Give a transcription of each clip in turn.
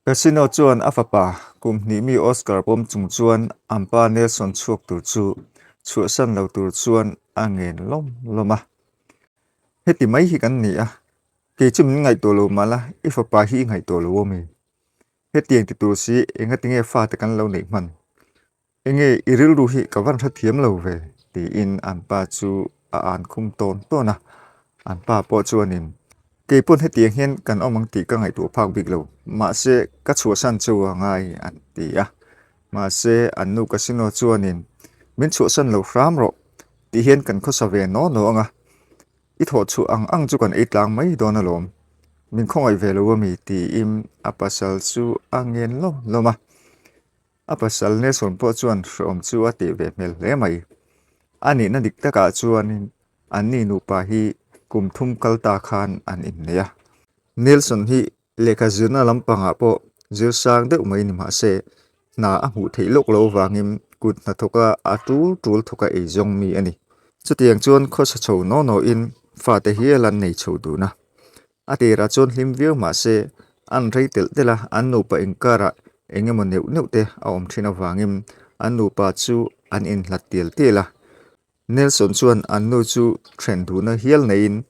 Casino chuan a fapa kum hnih mi Oscar pawm chung chuan an pa Nelson chhuak tur chu chhuahsan lo tur chuan a ngen lawm lawm a. Heti mai hi kan ni a, kei chu min ngaihtuah lo mah la, i fapa hi i ngaihtuah lo awm e. Hetiang ti tur si engatinge fate kan lo neih hman? Enge i rilru hi ka van hrethiam lo ve? tiin an pa chu a an khum tawn tawn a. An pa pawh chuanin, Kei pawn hetiang hian kan awm ang tih ka ngaihtuah phak bik lo, mahse ka chhuahsan chu a ngai an ti a. Mahse an nu Casino chuanin, Min chhuahsan lo hram rawh tih hian kan khawsa ve naw naw ang a, i thawh chhuah ang ang chu kan ei tlang mai dawn alawm, min khawngaih ve lo ami? tiin a pasal chu a ngen lawm lawm a. A pasal Nelson pawh chuan hrehawm chu a tih ve hmel hle mai. A nihna dik takah chuanin anni nupa hi kum thum kal ta khan an innei a. Nelson hi lehkha zirna lampangah pawh zir sang deuh mai ni mah se, hna a hmuh theih lawk lo vangin kut hnathawka a tul tul thawka ei zawng mi a ni. Chutiang chuan khawsa chho naw nawin fate hial an nei chho dun a. A tirah chuan hlim viau mah se, an rei telh telh a, an nupa inkarah eng emaw neuh neuh te a awm thin avangin an nupa chu an inhlat tial tial a. Nelson chuan an nu chu then duhna hial neiin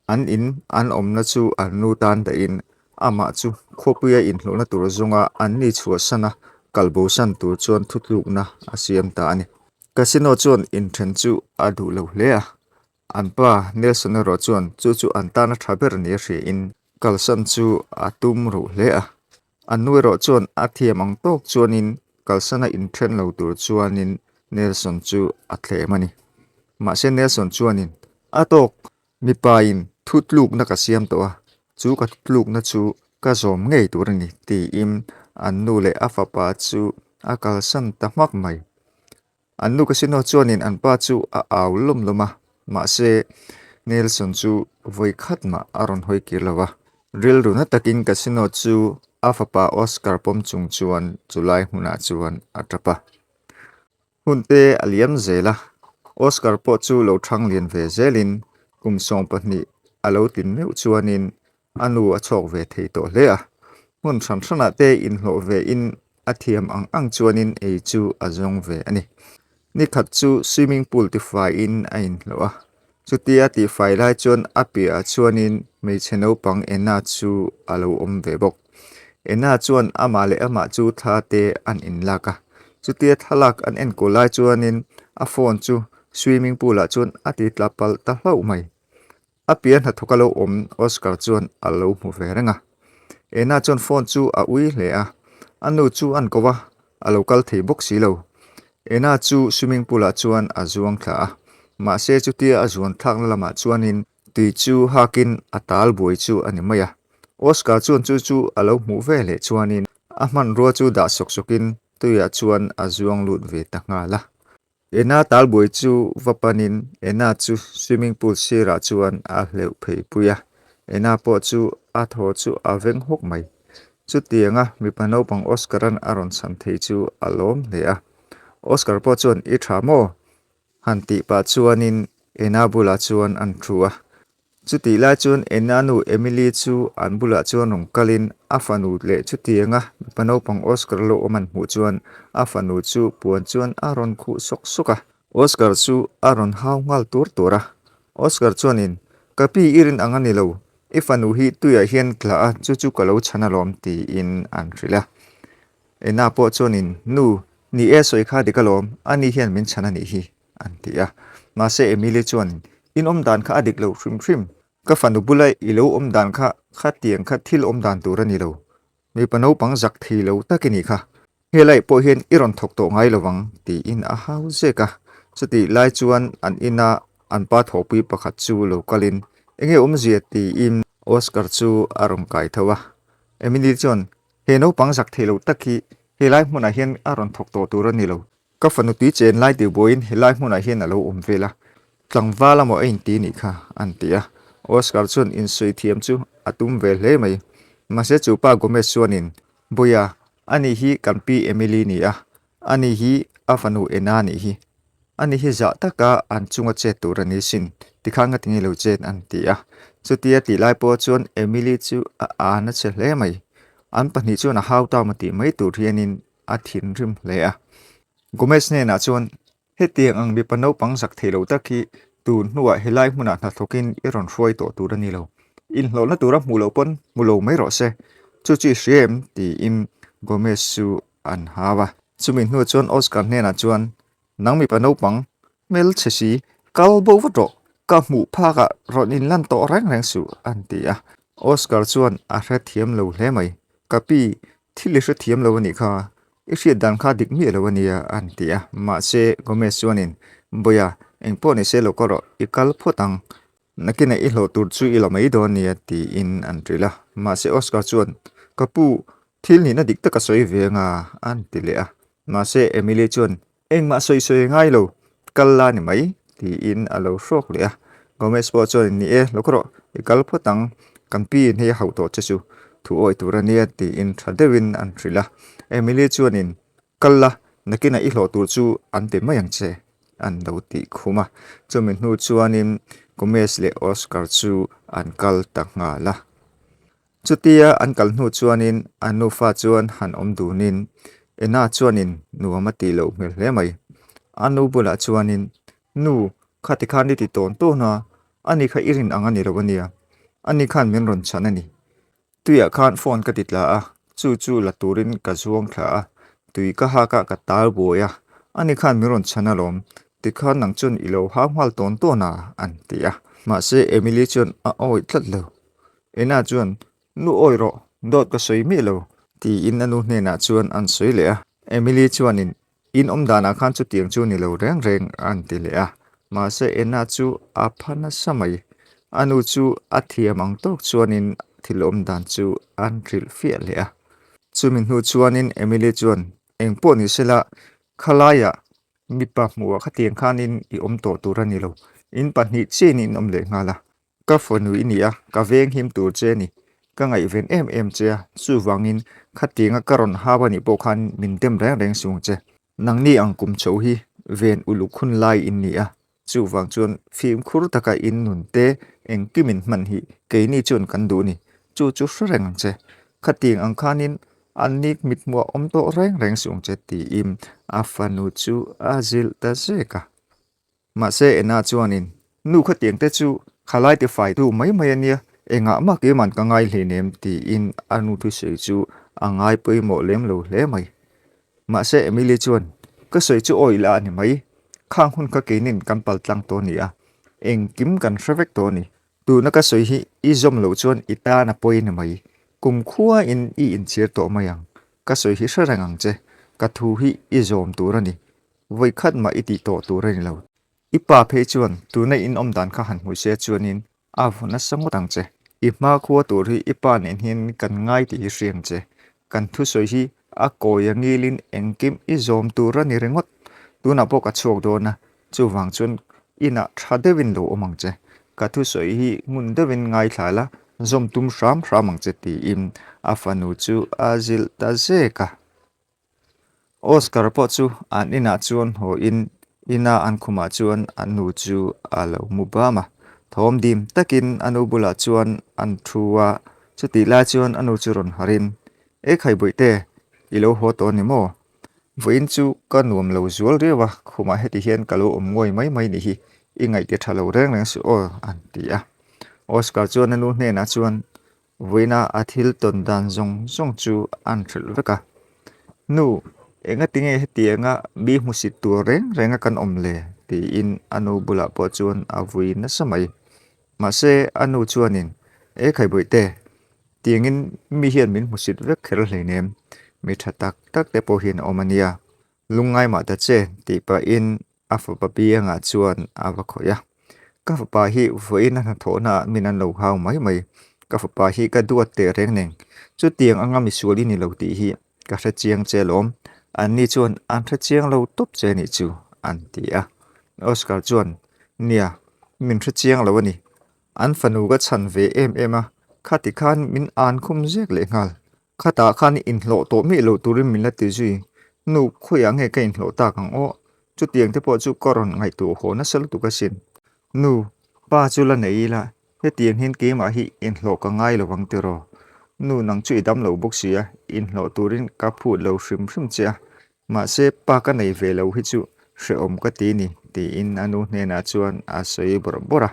an in an awmna chu an nu tan dahin amah chu khawpuia inhlawhna tur zawnga an ni chhuahsan a kalbosan tur chuan thutlukna a siam ta a ni. Casino chuan inthen chu a duh lo hle a, An pa Nelson erawh chuan chu chu an tana tha ber nia hriain kalsan chu a tum ruh hle a. An nu erawh chuan a thiam ang tawk chuanin kalsana inthen lo tur chuanin Nelson chu a thlem a ni. Mahse Nelson chuanin, A tawk, mipain thutlukna ka siam tawh a, chu ka thutlukna chu ka zawm ngei tur a ni, tiin an nu leh a fapa chu a kalsan ta hmak mai. An nu Casino chuanin an pa chu a au lawm lawm a, mahse Nelson chu vawi khat mah a rawn hawi kir lo va. Rilru na takin Casino chu a fapa Oscar pawm chung chuan chulai hmunah chuan a tap a. Hun te a liam zel a, Oscar pawh chu lo thang lian ve zelin kum 20 a lo tin meuh chuanin A nu a chhawk ve thei tawh hle a, hmun hran hranah te inhlawh ve in a thiam ang ang chuanin ei chu a zawng ve a ni. Ni khat chu swimming pool tifai in a inhlawh a, chutia tihfai lai chuan a piahah chuanin hmeichhe naupang Enna chu a lo awm ve bawk. Enna chuan amah leh amah chu thla te an inlak a, chutia thlalak an enkawl lai chuanin a phone chu swimming pool ah chuan a ti tla palh ta hlauh mai. A pian hnathawk a lo awm Oscar chuan a lo hmu ve reng a. Ena chuan phone chu a ui hle a, a nu chu an ko a, a lo kal thei bawk si lo. Ena chu swimming pool ah chuan a zuang thla a, mahse chutia a zuan thlakna lamah chuanin tui chu hakin a tal buai chu a ni mai a. Oscar chuan chu chu a lo hmuh ve leh chuanin a hmanrua chu dah sawk sawkin tuiah chuan a zuang lut ve ta nghal a. Ena talbuai chu va panin Ena chu swimming pool sirah chuan a hleuh phei pui a, Ena pawh chu a thaw chu a veng hawk mai. Chutianga mipa naupang Oscar-a'n a rawn chhan thei chu a lawm hle a. Oscar pawh chuan I tha maw? han tih pah chuanin Ena bulah chuan an thu a. Chutih lai chuan Enna nu Emily chu an bulah chuan rawn kalin a fanu leh chutianga mipa naupang Oscar lo awm an hmuh chuan a fanu chu puan chuan a rawn khuh sawk sawk a. Oscar chu a rawn hau nghal tur tur a. Oscar chuanin, Ka pi i rin ang a ni lo, i fanu hi tuiah hian tla a, chu chu ka lo chhan alawm tiin an hrilh a. Enna pawh chuanin, Nu, ni e sawi kha dik alawm, ani hian min chhan a nih hi. an ti a. Mahse Emily chuan, In awm dan kha a dik lo hrim hrim. Ka fanu bula i lo awm dan kha khatiang kha thil awm dan tur a ni lo. Mipa naupang zak thei lo tak i nih kha. Helai pawh hian i rawn thawk tawh ngai lo vang, tiin a hau zek a. Chutih lai chuan an ina an pa thawhpui pakhat chu lo kalin, Enge awmzia? tiin Oscar chu a rawn kai tho a. Emily chuan, He naupang zak thei lo tak hi helai hmunah hian a rawn thawk tawh tur a ni lo. Ka fanu tui chen lai tih buaiin helai hmunah hian a lo awm vel a, tlangval amaw a inti nih kha, an ti a. Oscar chuan insawi thiam chu a tum ve hle mai. Mahse chu pa Gomez chuanin, Bawiha, ani hi kan pi Emily ni a, ani hi a fanu Ena nih hi. Ani hi zah taka an chunga chet tur a ni sin, tikhan nga tinge lo chet, an ti a. Chutia tih lai pawh chuan Emily chu a an a che hle mai. An pahnih chuan a hau ta maw tih mai tur hianin a thinrim hle a. Gomez hnenah chuan, Hetiang ang mipa naupang zak thei lo tak hi tun hnuah helai hmunah hnathawkin i rawn hruai tawh tur a ni lo. Inhlawhna tura hmuh loh pawn hmu lo mai rawh se. Chu chu i hria em? tiin Gomez chu an hau a. Chumi hnu chuan Oscar hnenah chuan, Nang mipa naupang, hmel chhe si, kal bo vat rawh, ka hmuh phakah rawn inlan tawh reng reng suh, an ti a. Oscar chuan a hrethiam lo hle mai. Ka pi, thil i hrethiam lo a nih kha, i hriat dan kha dik miah lo a nia, an ti a. Mahse, Gomez chuanin, Bawiha, engpawh ni se lo ka rawh, i kal phawt ang. Nakinah i hlawh tur chu i la mai dawn nia, tiin an hrilh a. Mahse, Oscar chuan, Ka pu, thil nihna dik tak a sawi ve anga, an ti leh a. Mahse, Emily chuan, Engmah sawi sawi ngai lo, kal la ni mai, tiin a lo hrawk leh a. Gomez pawh chuan, Ni e, lo ka rawh, i kal phawt ang, kan pi in hei a hauh tawh che chu, thu awi tur a nia, tiin tha deuhin an hrilh a. Emily chuanin, Kal la, nakinah i hlawh tur chu an pe mai ang che, an lo tih khum a. Chumi hnu chuanin Gomez leh Oscar chu an kal ta nghal a. Chutia an kal hnu chuanin an nufa chuan han awm dunin Ena chuanin nuam a tih loh hmel hle mai. A nu bulah chuanin, Nu, khati khan i ti tawn tawn a, ani kha i rin ang a ni lo a nia. Ani khan min rawn chhan a ni. Tuiah khan phone ka ti tla a, chu chu la turin ka zuang thla a, tui ka hak a ka tal buai a, ani khan min rawn chhan alawm, tikhan nang chuan i lo hau nghal tawn tawn a, an ti a. Mahse Emily chuan a awih tlat lo. Ena chuan, Nu awi rawh, dawt ka sawi miah lo, tiin a nu hnenah chuan an sawi leh a. Emily chuanin In awm danah khan chutiang chu ni lo reng reng a an ti leh a, mahse Enna chu a pha nasa mai. A nu chu a thiam ang tawk chuanin thil awm dan chu an hrilh fiah leh a. Chumi hnu chuanin Emily chuan, Eng pawh ni sela, khalaiah mipa hmuhah khatiang khanin i awm tawh tur a ni lo. In pahnih chiahin in awm leh nghal a, Ka fanu i ni a, ka veng him tur che a ni. Ka ngaihven em em che a, chuvangin khatianga ka rawn hau a nih pawh khan min dem reng reng sung che. Nangni ang kum chho hi ven uluk hun lai in ni a, chuvang chuan fimkhur taka in nun te engkim in hman hi keini chuan kan duh a ni. Chu chu hre reng ang che. Khatiang ang khanin an ni mithmuah awm tawh reng reng sung che tiin a fanu chu a zilh ta zek a. Mahse Ena chuanin, Nu khatiang te chu khalai ti fai tu mai mai a nia, engah mah keiman ka ngai hleinem tiin a nu thusawi chu a ngai pawimawh lem lo hle mai. Mahse Emily chuan, Ka sawi chu awih la a ni mai, khang hun kha keinin kan pal tlang tawh a ni a, engkim kan hre vek tawh a ni. Tuna ka sawi hi i zawm loh chuan i tan a pawi a ni mai, kumkhuain i inchhir tawh mai ang, ka sawi hi hre reng ang che, ka thu hi i zawm tur a ni, Vawi khat mah i tih tawh tur a ni lo. I pa phei chuan tuna in awm dan kha han hmu se chuanin a vaw nasa ngawt ang che. I hma khua tur hi i pa nen hian kan ngai tih hi hria ang che. Kan thusawi hi a kawi a ngilin engkim i zawm tur a ni ringawt. Tunah pawh ka chhuak dawn a, chuvang chuan inah tha deuhin lo awm ang che. Ka thusawi hi ngun deuhin ngaithla la, zawm tum hram hram ang che tiin a fanu chu a zilh ta zek a. Oscar pawh chu an inah chuan haw in ina an khumah chuan a nu chu a lo mu bam a. Thawm dim takin a nu bulah chuan an thu a, chutih lai chuan a nu chu rawn harh in, E khai bawihte, i lo haw tawh a ni maw? Vawiin chu ka nuam lo zual riau a, khumah heti hian ka lo awm nguai mai mai nih hi, i ngaihte tha lo reng reng suh aw, an ti a. Oscar chuan a nu hnenah chuan, Vawiina a thil tawn dan zawng zawng chu an hrilh vek a. Nu, engatinge hetianga mi hmusit tur reng renga kan awm le? tiin a nu bulah pawh chuan a vui nasa mai. Mahse, a nu chuanin, E Khaibawihte, tiangin mi hian min hmusit vek kher hleinem, mi tha tak tak te pawh hian a awm a nia. Lungngai mah ta che, tih pahin a fapa biangah chuan a va khawih a. Ka fapa hi vawiin a hnathawhna ah min an lo hau mai mai. Ka fapa hi ka duat teh reng nen. Chutiang anga misual i ni lo tih hi ka hre chiang che alawm. Anni chuan an hre chiang lo tawp che nih chu, an ti a. Oscar chuan, Nia, min hre chiang lo a ni. An fanu ka chhan ve em em a, khati khan min an khum zek lehnghal. Khatah khan inhlawh tawh miah loh turin min la ti zui. Nu, khawiah nge ka inhlawh tak ang aw? Chutiang te pawh chu ka rawn ngaihtuah haw nasa lutuk asin. Nu, pa chu la nei ila, hetiang hian keimah hi inhlawh ka ngai lo ang tiraw? Nu nang chu i dam lo bawk si a, inhlawh turin ka phut lo hrim hrim che a, mahse pa ka nei ve lo hi chu hrehawm ka ti ni, tiin a nu hnenah chuan a sawi bawrh bawrh a.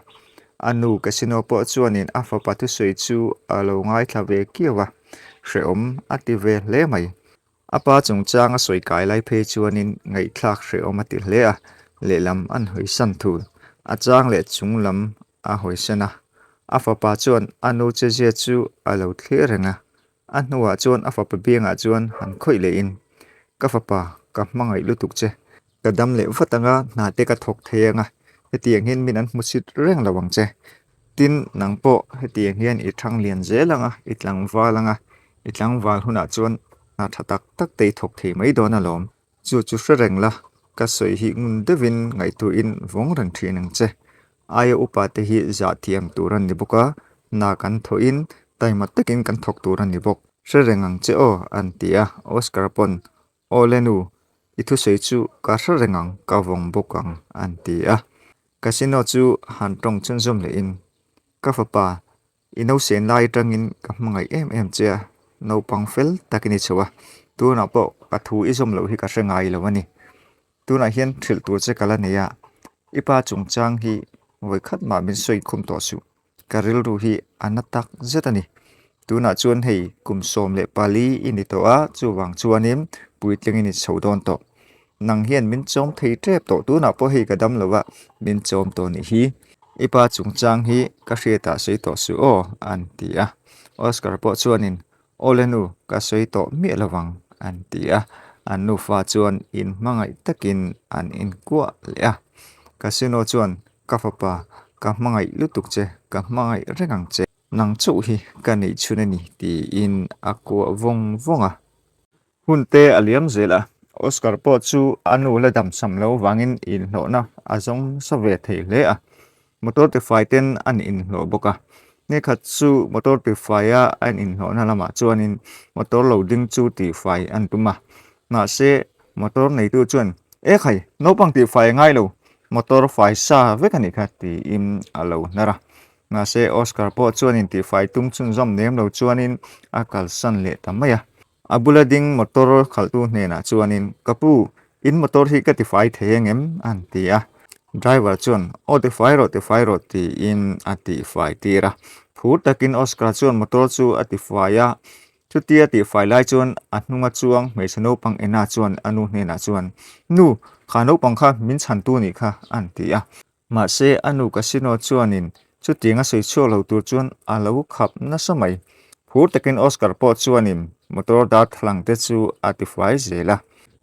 A nu Casino pawh chuanin a fapa thusawi chu a lo ngaithla ve kiau a, hrehawm a ti ve hle mai. A pa chungchang a sawi kai lai phei chuanin ngaihthlak hrehawm a ti hle a, lehlam an hawisan thul. A chang leh chunglam a hawisan a, a fapa chuan a nu chezia chu a lo thlir reng a, a hnuah chuan a fapa biangah chuan han khawih lehin, Ka fapa, ka hmangaih lutuk che, ka dam leh vat anga hna te ka thawk thei anga, hetiang hian min an hmu chhit reng lo ang che. Tin, nang pawh hetiang hian i thang lian zel anga, i tlangval anga, i tlangval hunah chuan hna tha tak tak te i thawk thei mai dawn alawm. Chu chu hre reng la, ka sawi hi ngun deuhin ngaihtuahin vawng reng thin ang che. Aia upa te hi zah thiam tur a ni bawk a, hna kan thawhin taima takin kan thawk tur a ni bawk. Hre reng ang che aw, an ti a, Oscar pawn Aw le nu, i thusawi chu ka hre reng ang, ka vawng bawk ang, an ti a. Casino chu han tawng chhunzawm lehin, Ka fapa, i nausen lai atangin ka hmangaih em em che a, naupang fel takin i chho a, tunah pawh ka thu i zawm loh hi ka hre ngai lo a ni. Tunah hian hrilh tur che ka la nei a, i pa chungchang hi vawikhat mah min sawi khum tawh suh. Ka rilru hi a na tak zet a ni. Tunah chuan hei kum 14 i ni tawh a, chuvang chuanin puitling i ni chho dawn tawh. Nang hian min chawm thei tep tawh, tunah pawh hei ka dam lo a, min chawm tawh nih hi. I pa chungchang hi ka hriatah sawi tawh suh aw, an ti a. Oscar pawh chuanin, Aw le nu, ka sawi tawh miah lo vang, an ti a. An nufa chuan inhmangaih takin an inkuah leh a. Casino chuan Ka fapa, ka hmangaih lutuk che, ka hmangaih reng ang che. Nang chauh hi ka neih chhun a ni, tiin a kuah vawng vawng a. Hun te a liam zel a, Oscar pawh chu a nu la damsam lo vangin inhlawhna a zawng nasa ve thei hle a. Motor tifai ten an inhlawh bawk a. Nikhat chu motor tifaia an inhlawhna lamah chuanin motor lo ding chu tifai an tum a. Mahse, motor neitu chuan, E khai, naupang tihfai a ngai lo, motor fai sa vek a nih kha, tiin a lo hnar a. Mahse, Oscar pawh chuanin tihfai tum chhunzawm nem lo chuanin a kalsan leh ta mai a. A bula ding motor khalhtu hnenah chuanin, Ka pu, in motor hi ka tifai thei angem? an ti a. Driver chuan, Aw tifai rawh, tifai rawh, tiin a tihfai tir a. Phur takin Oscar chuan motor chu a tifai a, Chutia tihfai lai chuan a hnunga chuang hmeichhe naupang Ena chuan a nu hnenah chuan, Nu, kha naupang kha min chhantu nih kha, an ti a. Mahse, a nu Casino chuanin chutiang a sawi chhuak lo tur chuan a lo khap nasa mai. Phur takin Oscar pawh chuanin motor darthlalang te chu a tifai zel a.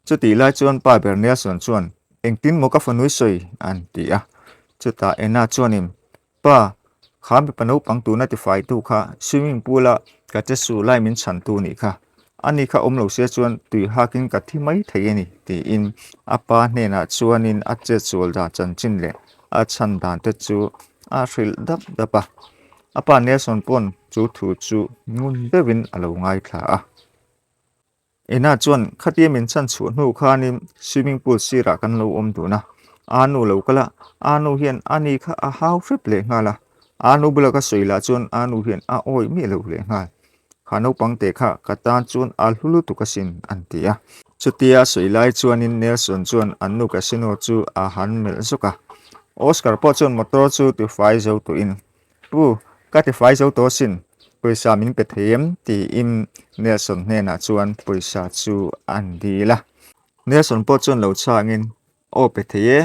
Chutih lai chuan pa ber Nelson chuan, Engtin maw ka fanui sawi? an ti a. Chutah Ena chuanin, Pa, kha mipa naupang tuna tifaitu kha swimming pool a ka che su lai min chhantu nih kha. Ani kha awm lo se chuan tui hakin ka thi mai thei a ni, tiin a pa hnenah chuanin a chetsual dan chanchin leh a chhan dan te chu a hrilh dap dap a. A pa Nelson pawn chu thu chu ngun deuhin a lo ngaithla a. Ena chuan khatia min chhan chhuah hnu khanin swimming pool sirah kan lo awm dun a, a nu lo kal a, a nu hian a ni kha a hau hrep leh nghal a, a nu bula ka sawi lah chuan a nu hian a awih miah lo leh nghal. Kha naupang te kha ka tan chuan a hlu lutuk asin an ti a. Chutia sawi lai chuanin Nelson chuan an nu casino chu a han melh zawk a, Oscar pawh chuan motor chu tifai zo tuhin Pu, ka tifai zo tawh asin, pawisa min pe thei em? tiin Nelson hnenah chuan pawisa chu an dil a. Nelson pawh chuan lo chhangin, Aw pe thei e,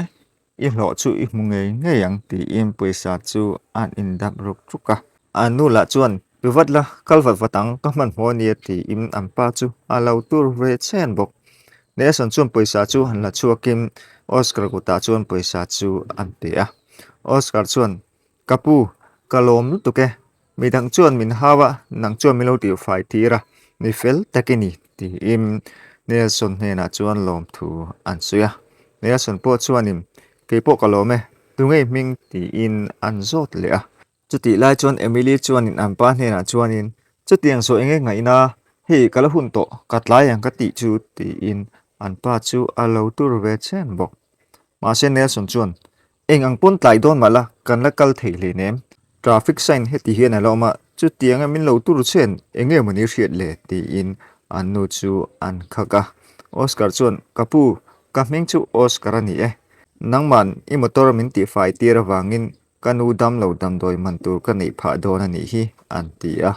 i hlawh chu i hmu ngei ngei ang tiin pawisa chu an indap ruk ruk a. An nu lah chuan, Pe vat la, kal vat vat ang, ka hmanhmawh ania tiin an pa chu a lo tur ve chhen bawk. Nelson chuan pawisa chu han la chhuakin Oscar kutah chuan pawisa chu an pe a. Oscar chuan, Ka pu, ka lawm lutuk e. Midang chuan min hau a, nang chuan min lo tihfai tir a, mi fel tak i ni, tiin Nelson hnenah chuan lawmthu an sawi a. Nelson pawh chuanin, Kei pawh ka lawm e, tunge i hming? tiin an zawt leh a. Chutih lai chuan Emily chuanin an pa hnenah chuanin, Chutiang sawi enge ngaihna, hei ka la hun tawh, ka tlai ang ka tih chu, tiin an pa chu a lo tur ve chen bawk. Mahse Nelson chuan, Eng ang pawn tlai dawn mah la, kan la kal thei hleinem. Traffic sign heti hian a la awm a, chutianga min lo tur chen eng nge mawni hriat le? tiin an nu chu an khak a. Oscar chuan, Ka pu, ka hming chu Oscar a ni e. Nangman i motor min tihfai tir avangin ka nu damlo damdawi man tur ka neih phah dawn a nih hi, an ti a.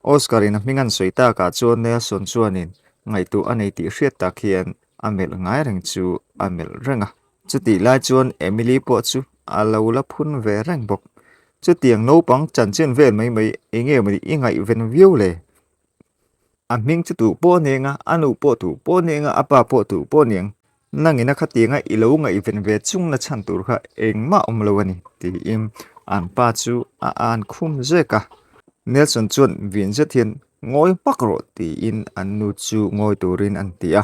Oscar in a hming an sawi takah chuan Nelson chuanin ngaihtuah a nei tih hriat tak hian a melh ngai reng chu a melh reng a. Chutih lai chuan Emily pawh chu a lo la phun ve reng bawk. Chutiang naupang chanchin vel mai mai enge mawni i ngaihven viau le? A hming chu tuh pawh aniang a, a nu pawh tuh pawh aniang a, a pa pawh tuh pawh aniang. Nangin a khatianga i lo ngaihven ve chung na chhan tur kha engmah awm lo a ni, tiin an pa chu a an khum zek a. Nelson chuan vin zet hian ngawi hmak rawh tiin an nu chu ngawi turin an ti a.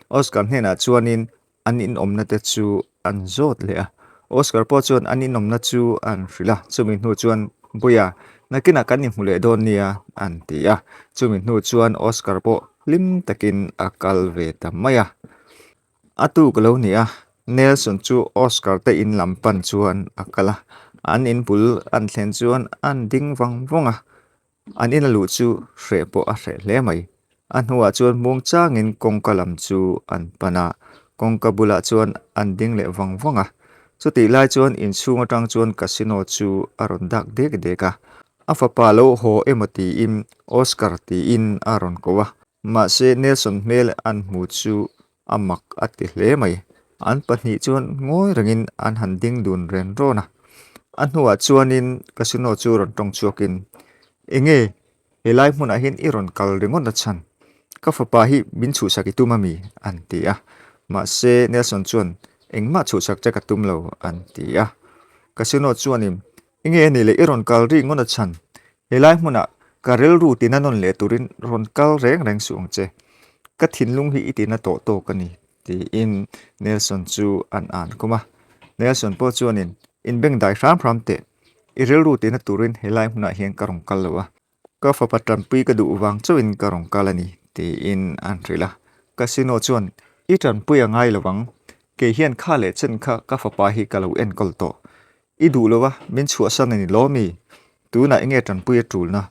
Oscar hnenah chuanin an inawmna te chu an zawt leh a. Oscar pawh chuan an inawmna chu an hrilh a, chumi hnu chuan Buia, nakinah kan inhmu leh dawn nia an ti a. Chumi hnu chuan Oscar pawh hlim takin a kal ve ta mai a. A tuk lo ni a, Nelson chu Oscar te in lam pan chuan a kal a. An in bul an thlen chuan an ding vang vawng a. An ina luh chu hreh pawh a hreh hle mai. A hnuah chuan muang changin kawngka lam chu an pan a, kawngka bulah chuan an ding leh vang vang a. Chutih lai chuan inchhung atang chuan casino chu a rawn dak dek dek a. A fapa lo haw emaw tiin Oscar tiin a rawn ko a. Mahse Nelson hmel an hmu chu a mak a ti hle mai. An pahnih chuan ngawi rengin an han ding dun ren rawn a. A hnuah chuanin casino chu rawn tawng chhuakin, Enge, helai hmunah hian i rawn kal ringawt na chhan? Ka fapa hi min chhuhsak i tum ami? an ti a. Mahse Nelson chuan, Engmah chhuhsak che ka tum lo, an ti a. Casino chuanin, Enge a nih leh i rawn kal ri ngawt a chhan? Helai hmunah ka rilru tina nawn leh turin rawn kal reng reng suh ang che. Ka thinlung hi i tina tawh tawk a ni, tiin Nelson chu an an khum a. Nelson pawh chuanin, Inbengdai hram hram teh, i rilru tina turin helai hmunah hian ka rawn kal lo a. Ka fapa tanpui ka duh vang chauhin ka rawn kal a ni, tiin an hrilh a. Casino chuan, I tanpui a ngai lo ang, kei hian kha leh chen kha ka fapa hi ka lo enkawl tawh. I duh lo a, min chhuahsan a ni lawm mi? Tunah enge tanpui a tulna?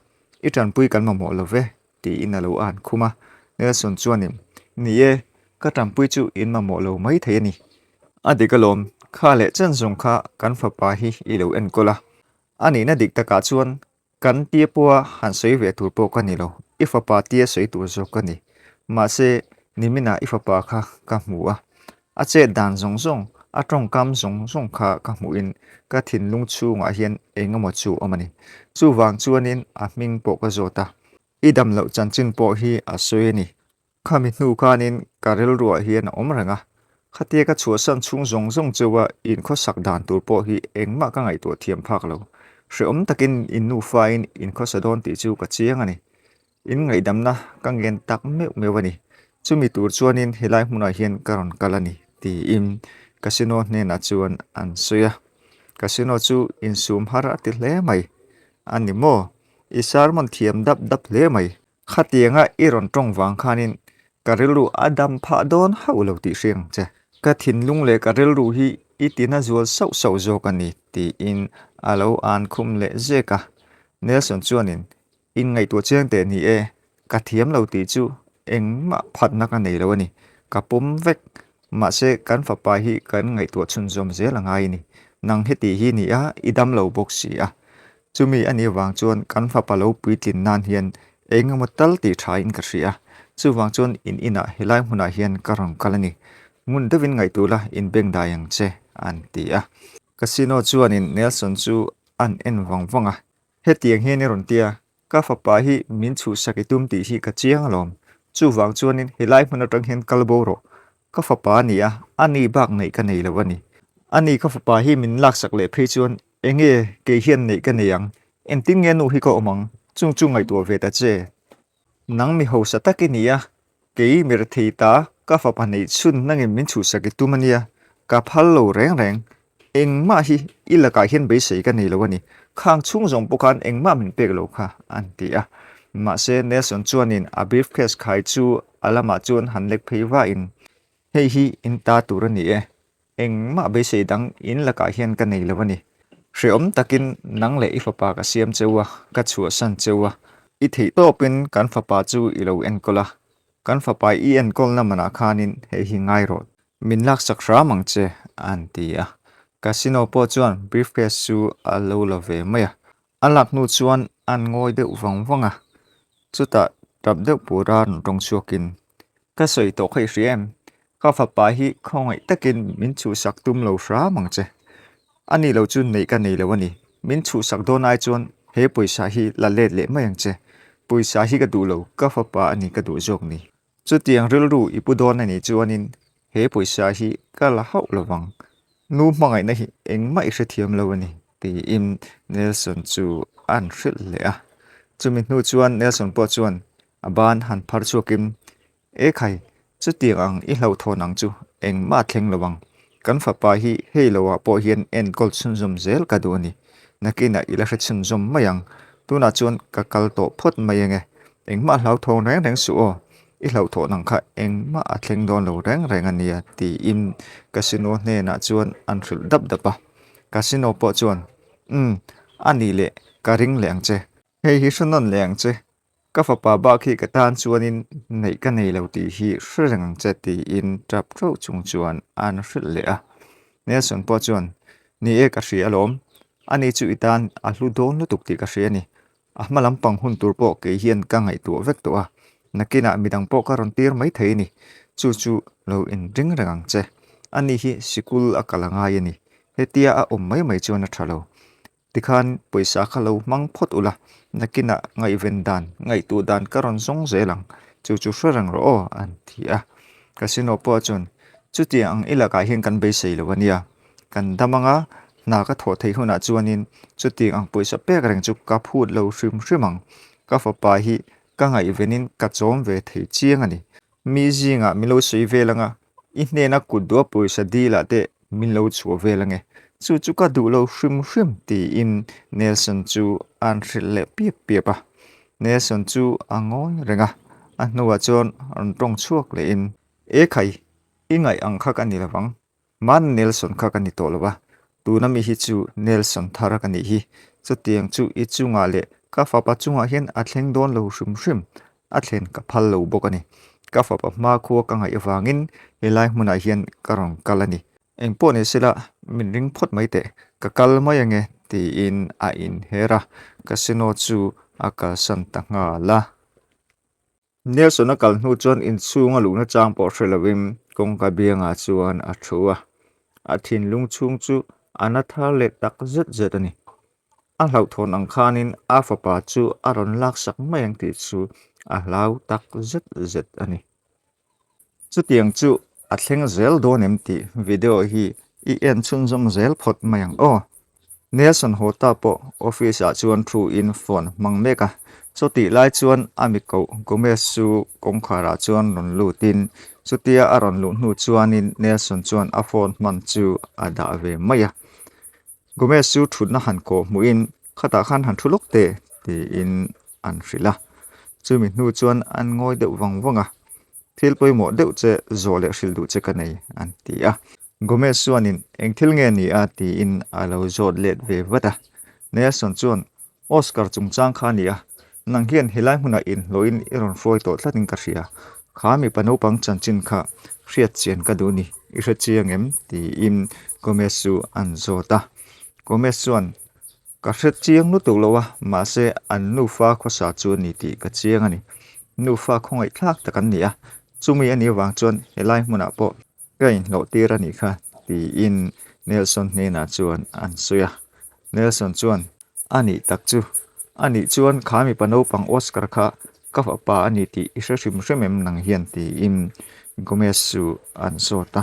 I tanpui kan mamawh lo ve, tiin a lo an khum a. Nelson chuanin, Ni e, ka tanpui chu in mamawh lo mai thei a ni. A dik alawm, kha leh chen zawng kha kan fapa hi i lo enkawl a. A nihna dik takah chuan Kan tia pawha han sawi ve tur pawh ka ni lo, i fapa tia sawi tur zawk ka ni. Mahse, niminah i fapa kha ka hmu a, a chet dan zawng zawng, a tawngkam zawng zawng kha ka hmuhin ka thinlung chhungah hian eng emaw chu awm a ni. Chuvang chuanin a hming pawh ka zawt a, i dam loh chanchin pawh hi a sawi a ni. Khami hnu khanin ka rilruah hian a awm reng a, khatia ka chhuahsan chhung zawng zawng cheuha inkhawsak dan tur pawh hi engmah ka ngaihtuah thiam phak lo. Hrehawm takin in nufain inkhawsa dawn tih chu ka chiang a ni. In ngaihdamna ka ngen tak meuh meuh a ni. Chumi tur chuanin helai hmunah hian ka rawn kal a ni, tiin Casino hnenah chuan an sawi a. Casino chu insum har a ti hle mai. A ni maw? I sermon thiam dap dap hle mai. Khatianga i rawn tawng vang khanin ka rilru a dam phah dawn hauh lo tih hriat ang che. Ka thinlung leh ka rilru hi i tina zual sauh sauh zawk a ni, tiin a lo an khum leh zek a. Nelson chuanin, Inngaihtuah chiang teh ni e, ka thiam lo tih chu engmah phatna ka nei lo a ni, ka pawm vek. Mahse, kan fapa hi kan ngaihtuah chhunzawm zel a ngai a ni. Nang heti hi ni a, i dam lo bawk si a. Chumi a nih vang chuan kan fapa lo puitlin nan hian eng emaw tal tih tha in ka hria a, chuvang chuan in inah helai hmunah hian ka rawn kal a ni. Ngun deuhin ngaihtuah la inbeng dai ang che, an ti a. Casino chuanin Nelson chu an en vang vang a, Hetiang hian i rawn ti a, ka fapa hi min chhuhsak i tum tih hi ka chiang alawm. Chuvang chuanin helai hmun atang hian kal bo rawh. Ka fapa a ni a, a ni bak neih ka nei lo a ni. A ni ka fapa hi min laksak leh phei chuan Enge kei hian neih ka nei ang? Engtin nge nu hi ka awm ang? Chung chu ngaihtuah ve ta che. Nang mi hausa tak i ni a, kei mi rethei ta ka fapa neih chhun nangin min chhuhsak i tum a nia, ka phal lo reng reng. Engmah hi i lakah hian beisei ka nei lo a ni, khang chhung zawng pawh khan engmah min pek lo kha, an ti a. Mahse Nelson chuanin a briefcase khai chu a lamah chuan han lek phei vahin, Hei hi in ta tur a ni e, Engmah beisei dang in lakah hian ka nei lo a ni. Hrehawm takin nang leh i fapa ka siam cheu a, ka chhuahsan cheu a. I theih tawpin kan fapa chu i lo enkawl a, kan fapa i enkawlna manah khanin hei hi ngai rawh, min laksak hram ang che, an ti a. Casino pawh chuan briefcase chu a lo la ve mai a. A lak hnu chuan an ngawi deuh vang vang a, chutah tap deuh pura rawn tawng chhuakin, Ka sawi tawh kha i hria em? Ka fapa hi khawngaih takin min chhuhsak tum lo hram ang che. A ni lo chu neih ka nei lo a ni. Min chhuhsak dawn ai chuan he pawisa hi la let leh mai ang che. Pawisa hi ka duh lo, ka fapa a ni ka duh zawk ni. Chutiang rilru i pu dawn a nih chuanin he pawisa hi ka la hauh lo vang. Nu hmangaihna hi engmah i hrethiam lo a ni, tiin Nelson chu a'n hrilh leh a. Chumi hnu chuan Nelson pawh chuan a ban han phar chhuakin, E khai, chutiang ang i hlauhthawn ang chu engmah a thleng lo ang. Kan fapa hi hei loah pawh hian enkawl chhunzawm zel ka duh a ni. Nakinah i la hre chhunzawm mai ang. Tunah chuan ka kal tawh phawt mai ange. Engmah hlauthawng reng reng suh aw. I hlauhthawn ang kha engmah a thleng dawn lo reng reng a nia tiin Casino hnenah chuan an hrilh dap dap a. Casino pawh chuan, Umm, a nih leh ka ring leh ang che. Hei hi hre nawn leh ang che. Ka fapa bak hi ka tan chuanin neih ka nei lo tih hi hre reng ang che tiin tap ṭeuh chung chuan an hrilh leh a. Nelson pawh chuan, Ni e ka hria alawm, ani chu i tan a hlu dawn lutuk tih ka hria a ni. A hma lampang hun tur pawh kei hian ka ngaihtuah vek tawh a, nakinah midang pawh ka rawn tir mai thei a ni. Chu chu lo inring reng ang che. Ani hi sikul a kal a ngai a ni. Hetia a awm mai mai chuan a ṭha lo. Tikhan pawisa kha lo hmang phawt ula, nakinah ngaihven dan, ngaihtuah dan ka rawn zawng zel ang, chu chu hre reng rawh aw, an ti a. Casino pawh chuan, Chutiang ang i lakah hian kan beisei lo a nia, kan dam anga hna ka thawh theih hunah chuanin chutiang ang pawisa pek reng chu ka phut lo hrim hrim ang, ka fapa hi ka ngaihvenin ka chawm ve thei chiang a ni. Mi zingah min lo sawi vel anga, i hnena kut duha pawisa dilah te min lo chhuah vel ange, chu chu ka duh lo hrim hrim tiin Nelson chu a'n hrilh leh piap piap a. Nelson chu a ngawi reng a, a hnuah chuan rawn tawng chhuak lehin, E khai, i ngaih ang kha ka ni lovang, Man Nelson kha ka ni tawh lo a, tuna mi hi chu Nelson thar ka nih hi, chutiang chu i chungah leh ka fapa chungah hian a thleng dawn lo hrim hrim, a thlen ka phal lo bawk a ni. Ka fapa hmakhua ka ngaih avangin helai hmunah hian ka rawn kal a ni. Engpawh ni sela min ring phawt mai teh, ka kal mai ange tiin a inher a, casino chu a kalsan ta nghal a. Nelson a kal hnu chuan inchhung a luhna chang pawh hre lovin kawngka biangah chuan a thu a, a thinlung chhung chu a na thar leh tak zet zet a ni. A hlauhthawn ang khanin a fapa chu a rawn laksak mai ang tih chu a hlau tak zet zet a ni. Chutiang chu a thleng zel dawn em tih video hi i en chhunzawm zel phawt mai ang aw. Nelson Hota pawh office ah chuan thu in phone hmang mek a, chutih lai chuan a mi koh Gomez chu kawngkhar ah chuan rawn lut in chutia a rawn luh hnu chuanin Nelson chuan a phone hman chu a dah ve mai a. Gomez chu thutna han kawh hmuhin khatah khan han thu lawk teh tiin an hrilh a, chumi hnu chuan an ngawi deuh vang vang a, thil pawimawh deuh che zawh leh hrilh duh che ka nei an ti a. Gomez chuanin eng thil nge ni a tiin a lo zawt let ve vat a, Nelson chuan Oscar chungchang kha a ni a, nang hian helai hmunah inhlawhin i rawn hruai tawh tlatin ka hria, kha mipa naupang chanchin kha hriat chian ka duh ni, i hre chiang em? tiin Gomez chu an zawt a. Gomez chuan, Ka hre chiang lutuk lo a, mahse an nufa khawsa chu a ni tih ka chiang a ni. Nufa khawngaihthlak tak an ni a, chumi a nih avang chuan helai hmunah pawh ka inhlawh tir a nih kha, tiin Nelson hnenah chuan an sawi a. Nelson chuan, A nih tak chu. A nih chuan kha mipa naupang Oscar kha ka fapa a ni tih i hre hrim hrim em nang hian tiin Gomez chu an zawt a.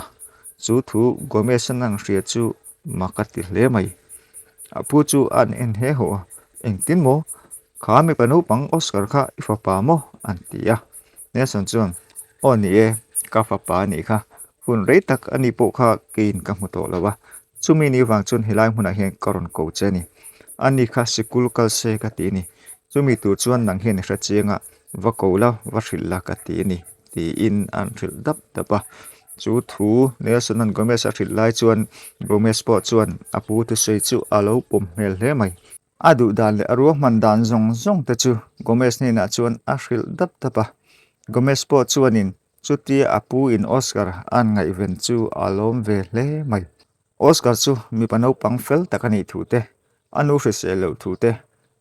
Chu thu Gomez-a nang hria chu mak a ti hle mai. A pu chu an en he haw a, Engtin maw? Kha mipa naupang Oscar kha i fapa maw? an ti a. Nelson chuan, Aw ni e, ka fapa a nih kha. Hun rei tak a ni pawh kha keiin ka hmu tawh lo a. Chumi ni vang chuan helai hmunah hian ka rawn ko che a ni. Ani kha sikul kal se ka ti a ni. Chumi tur chuan nang hian i hre chiang a, va ko la, va hrilh la ka ti a ni, tiin an hrilh dap dap a. Chu thu Nelson-a'n Gomez a hrilh lai chuan Gomez pawh chuan a pu thusawi chu a lo pawm hmel hle mai. A duh dan leh a ruahman dan zawng zawng te chu Gomez hnenah chuan a hrilh dap dap a. Gomez pawh chuanin chutia a pu in Oscar a'n ngaihven chu a lawm ve hle mai. Oscar chu mipa naupang fel tak a nih thu te, a nu hrisel loh thu te,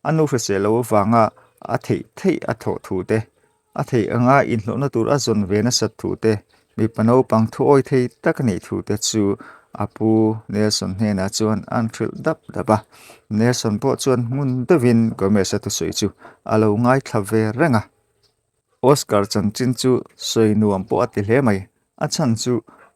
a nu hrisel loh avanga a theih theih a thawh thu te, a theih anga inhlawhna tur a zawn ve nasat thu te, mipa naupang thuawi thei tak a nih thu te chu a pu Nelson hnenah chuan an hrilh dap dap a. Nelson pawh chuan hmun deuhin Gomez-a thusawi chu a lo ngaithla ve reng a. Oscar chanchin chu sawi nuam pawh a ti hle mai. A chhan chu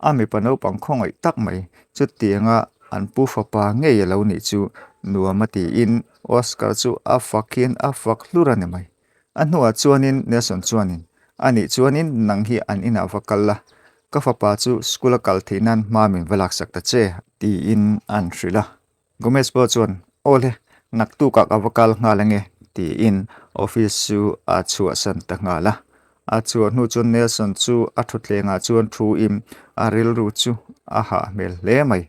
a mipa naupang khawngaih tak mai chutianga an pu fapa ngei a lo nih chu nuam a tiin Oscar chu a fak hian a fak hlur a ni mai. A hnuah chuanin Nelson chuanin, A nih chuanin nang hi an inah va kal la, ka fapa chu school a kal theih nan hma min va laksak ta che, tiin an hrilh a. Gomez pawh chuan, Aw le, naktukah ka va kal nghal ange, tiin office chu a chhuahsan ta nghal a. A chhuah hnu chuan Nelson chu a thutthlengah chuan thu in a rilru chu a hah hmel hle mai.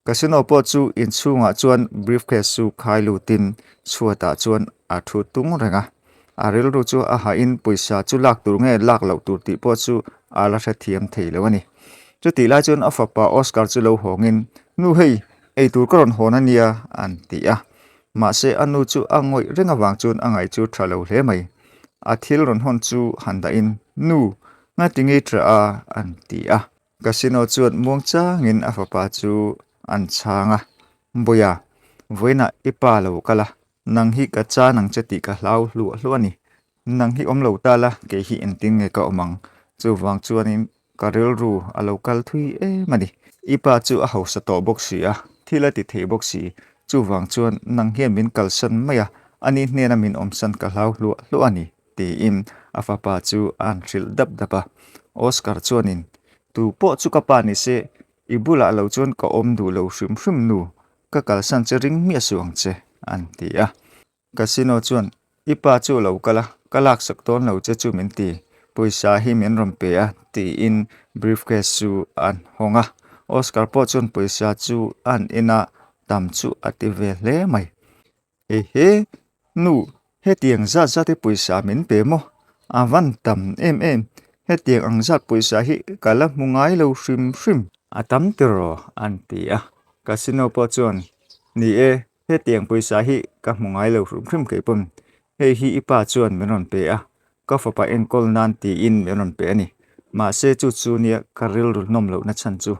Casino pawh chu inchhungah chuan briefcase chu khai lutin chhuatah chuan a thu tung reng a. A rilru chu a hahin pawisa chu lak tur nge lak loh tur tih pawh chu a la hrethiam thei lo a ni. Chutih lai chuan a fapa Oscar chu lo hawngin, Nu hei, eitur ka rawn hawn a nia, an ti a. Mahse a nu chu a ngawih reng avang chuan a ngaih chu tha lo hle mai. A thil rawn hawn chu han dahin, Nu, ngati ngei tha a, an ti a. Casino chuan muang changin a fapa chu an chhang a, Bawiha, vawiinah i pa lo kal a, Nang hi ka chan ang che tih ka hlau hluah hluah a ni. Nang hi awm lo ta la, kei hi engtin nge ka awm ang? Chuvang chuanin ka rilru a lo kal thui em a ni. I pa chu a hausa tawh bawk si a, thil a ti thei bawk si. Chuvang chuan nang hian min kalsan mai a, ani hnena min awmsan ka hlau hluah hluah a ni, tiin a fapa chu a han hrilh dap dap a. Oscar chuanin, Tu pawh chu ka pa ni se, i bulah lo chuan ka awm duh lo hrim hrim nu, Ka kalsan che ring miah suh ang che, an ti a. Casino chuan, I pa chu lo kal a, ka laksak dawn lo che chu min ti, pawisa hi min rawn pe a, tiin briefcase chu an hawng a. Oscar pawh chuan pawisa chu an en a, tam chu a ti ve hle mai. Ehe, nu, hetiang zat zat hi pawisa min pe maw? A van tam em em, hetiang ang zat pawisa hi ka la hmu ngai lo hrim hrim. A tam tiraw? an ti a. Casino pawh chuan, Ni e, hetiang pawisa hi ka hmu ngai lo hrim hrim kei pawn. Hei hi i pa chuan min rawn pe a, ka fapa enkawl nan tiin min rawn pe a ni. Mahse chu chu nia ka rilru hnawm lohna chhan chu.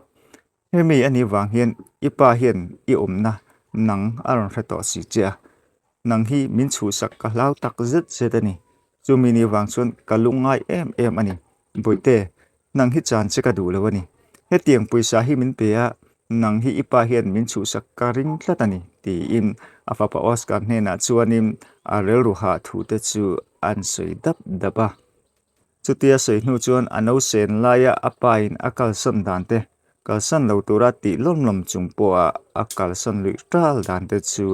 Hemi a nih vang hian i pa hian i awmna nang a rawn hre tawh si che a, nang hi min chhuhsak ka hlau tak zet zet a ni. Chumi nih vang chuan ka lungngai em em a ni. Bawihte, nang hi chan che ka duh lo a ni. Hetiang pawisa hi min pe a, nang hi i pa hian min chhuhsak ka ring tlat a ni, tiin a fapa Oscar hnenah chuanin a rilru hah thute chu an sawi dap dap a. Chutia sawi hnu chuan a nausen laia a pain a kalsawn dan te, kalsan lo tura tih lawm lawm chung pawha a kalsawn luih ṭal dan te chu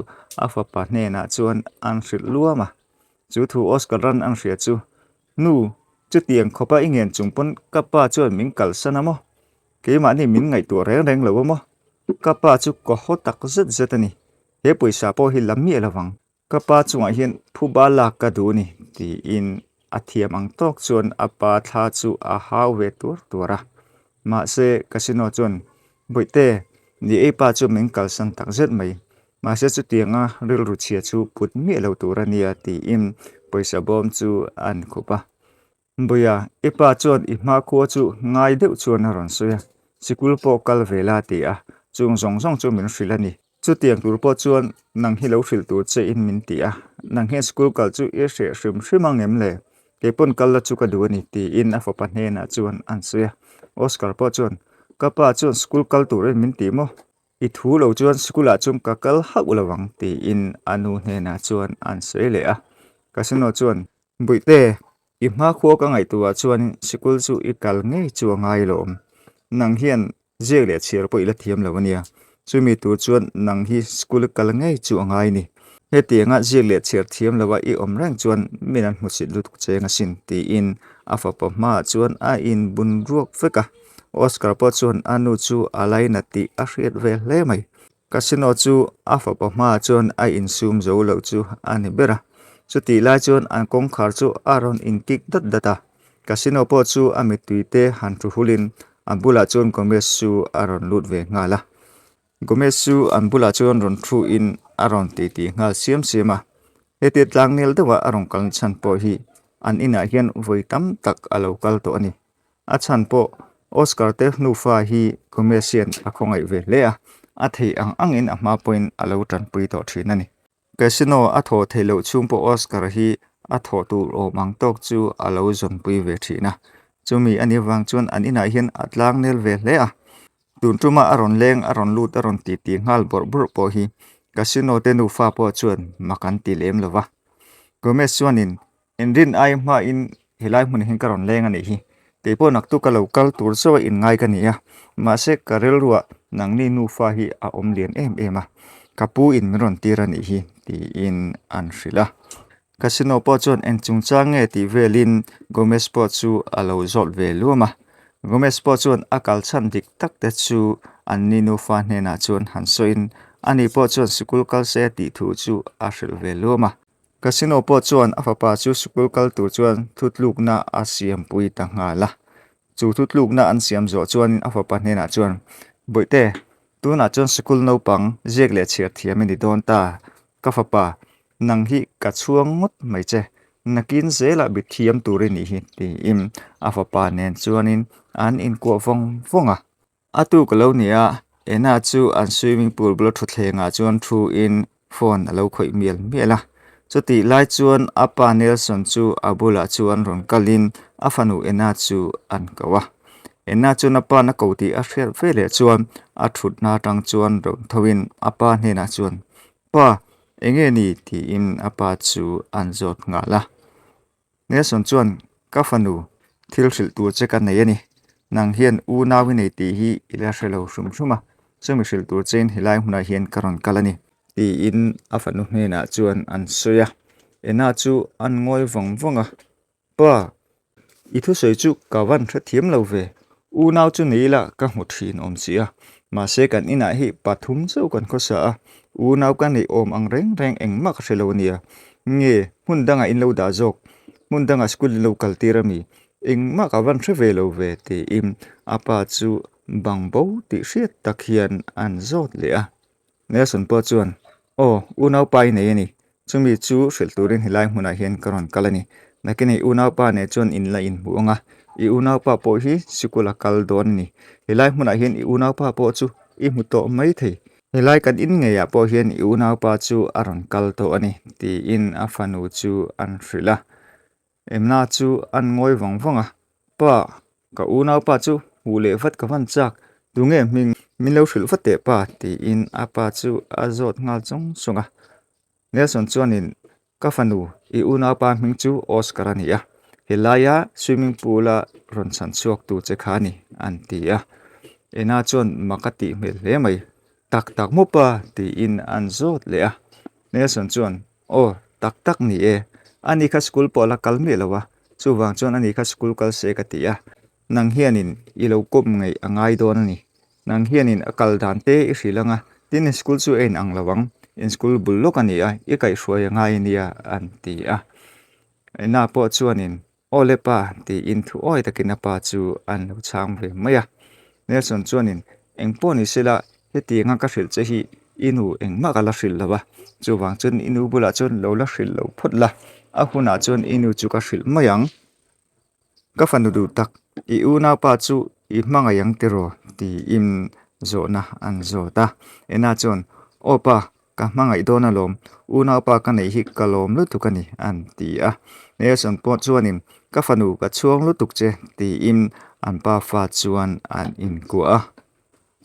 a fapa hnenah chuan an hrilh luam a. Chu thu Oscar ran an hria chu, Nu, chutiang khawpa i ngen chung pawn ka pa chuan min kalsan a maw? Keimahni min ngaihtuah reng reng lo a maw? Ka pa chu ka haw tak zet zet a ni. He pawisa pawh hi la miah lovang. Ka pa chungah hian phuba lak ka duh ni tiin a thiam ang tawk chuan a pa thla chu a hau ve tuar tuar a. Mahse Casino chuan Bawihte, ni ei pa chu min kalsan tak zet mai. Mahse chutianga rilru chhia chu put miah lo tur a nia tiin pawisa bawm chu a an khup a. Bawia, i pa chuan i hmakhua chu ngai deuh chuan a rawn sawi a, sikul pawh kal ve la ti a, chung zawng zawng chu min hrilh a ni. Chutiang tur pawh chuan nang hi lo hrilh tur che in min ti a, nang hian school kal chu i hreh hrim hrim ang em le? Kei pawn kal la chu ka duh a ni, tiin a fapa hnenah chuan an sawi a. Oscar pawh chuan, Ka pa chuan school kal turin min ti maw? I thu lo chuan school ah chuan ka kal hauh lo ang, tiin a nu hnenah chuan an sawi leh a. Casino chuan, Bawihte, i hmakhua ka ngaihtuah chuan sikul chu i kal ngei chu a ngai lo awm. Nang hian ziak leh chhiar pawh i la thiam lo a nia. Chumi tur chuan nang hi sikul i kal ngei chu a ngai ni. Hetianga ziak leh chhiar thiam loa i awm reng chuan min an hmusit lutuk cheng asin, tiin a fapa hmaah chuan a inbun ruak vek a. Oscar pawh chuan a nu chu a lainat tih a hriat ve hle mai. Casino chu a fapa hmaah chuan a insum zo loh chu a ni ber a. Chutih lai chuan an kawngkhar chu a rawn inkik dat dat a. Casino pawh chu a mittui te han thu hulin a bulah chuan Gomez chu a rawn lut ve nghal a. Gomez chu an bulah chuan rawn thu in a rawn titi nghal siam siam a. Hetia tlangnel deuha a rawn kalna chhan pawh hi an inah hian vawi tam tak a lo kal tawh a ni. A chhan pawh Oscar te hnufa hi Gomez hian a khawngaih ve hle a, a theih ang angin a hma pawhin a lo tanpui tawh thin a ni. Casino a thawh theih loh chhung pawh Oscar hi a thawh tur awm ang tawk chu a lo zawnpui ve thin a. Chumi a nih vang chuan an inah hian a tlangnel ve hle a. Tun tuma a rawn leng, a rawn lut, a rawn ti ti nghal bawrh bawrh pawh hi Casino te nufa pawh chuan mak an ti lem lo va. Gomez chuanin Inrin ai hmain helai hmunah hian ka rawn leng a nih hi. Keipawh naktuk ka lo kal tur chauh a inngai ka ni a, mahse ka rilruah nangni nufa hi a awm lian em em a, ka pu in min rawn tir a nih hi tiin an hrilh a. Casino pawh chuan eng chungchang nge tih velin Gomez pawh chu a lo zawt ve luam a. Gomez pawh chuan a kal chhan dik tak te chu anni nufa hnenah chuan han sawiin ani pawh chuan sikul kal se tih thu chu a hrilh ve luam a. Casino pawh chuan a fapa chu sikul kal tur chuan thutlukna a siampui ta nghal a. Chu thutlukna an siam zawh chuanin a fapa hnenah chuan, Bawihte, tunah chuan sikul naupang ziak leh chhiar thiam i ni dawn ta. Ka fapa, nang hi ka chhuang ngawt mai che. Nakin zelah bi thiam tur i nih hi, tiin a fapa nen chuanin an inkuah vawng vawng a. A tuk a lo ni a, Ena chu an swimming pool bula thutthlengah chuan thu in phone a lo khawih mial mial a. Chutih lai chuan a pa Nelson chu a bulah chuan rawn kalin a fanu Ena chu an ko a. Ena chuan a pa'n a ko tih a hriat veleh chuan a thutna atang chuan rawn tho in a pa hnenah chuan, Pa, enge ni? tiin a pa chu an zawt nghal a. Nelson chuan, Ka fanu, thil hrilh tur che ka nei a ni. Nang hian unau i nei tih hi i la hre lo hrum hrum a, chumi hrilh tur chein helai hmunah hian ka rawn kal a ni. Tiin a fanu hnenah chuan an sawi a. Ena chu an ngawi vawng vawng a, Pa, i thusawi chu ka van hrethiam lo ve. Unau chu ni ila ka hmu thin awm si a, mahse kan inah hi pathum chauh kan khawsa a, unau ka neih awm ang reng reng engmah ka hre lo a nia. Nge, hmun dangah in lo dah zawk, hmun dangah school in lo kal tir a mi, engmah ka van hre ve lo ve tiin a pa chu bang bo tih hriat tak hian an zawt leh a. Nelson pawh chuan, Aw, unaupa i nei a ni. Chumi chu hrilh turin helai hmunah hian ka rawn kal a ni. Nakin i unaupa nen chuan in la inhmuh ang a, i unaupa pawh hi sikul a kal dawn a ni. Helai hmunah hian i unaupa pawh chu i hmu tawh mai thei. Helai kan in ngeiah pawh hian i unaupa chu a rawn kal tawh a ni, tiin a fanu chu an hrilh a. Emna chu an ngawi vang vang a, Pa, ka unaupa chu hmuh leh vat ka van chak, tunge hming min lo hrilh vat teh pa? tiin a pa chu a zawt nghal chung chung a. Nelson chuanin, Ka fanu, i unaupa hming chu Oscar a ni a, helaia swimming pool-a rawn chhan chhuak tu che kha a ni, an ti a. Ena chuan mak a tih hmel hle mai, Tak tak maw pa? tiin an zawt leh a. Nelson chuan, Aw, tak tak ni e. Ani kha school pawh a la kal miah lo a, chuvang chuan ani kha school kal se ka ti a. Nang hianin i lo kawp ngaih a ngai dawn a ni. Nang hianin a kal dan te i hrilh ang a, tin in school chu a inang lo ang, in school bul lawk a ni a, i kaihhruai a ngai a nia, an ti a. Ena pawh chuanin Aw le pa, tiin thu awi takin a pa chu an lo chhang ve mai a. Nelson chuanin, Eng pawh ni sela, hetianga ka hrilh che hi i nu engmah ka la hrilh lo a, chuvang chuan i nu bulah chuan lo la hrilh lo phawt la, a hunah chuan i nu chu ka hrilh mai ang. Ka fanu duh tak, i unaupa chu i hmangaih ang tiraw? tiin zawhna an zawt a. Ena chuan, Aw pa, Ka hmangaih dawn alawm, unaupa ka neih hi ka lawm lutuk a ni, an ti a. Nelson pawh chuanin, Ka fanu ka chhuang lutuk che, tiin an pa fa chuan an inkuah a.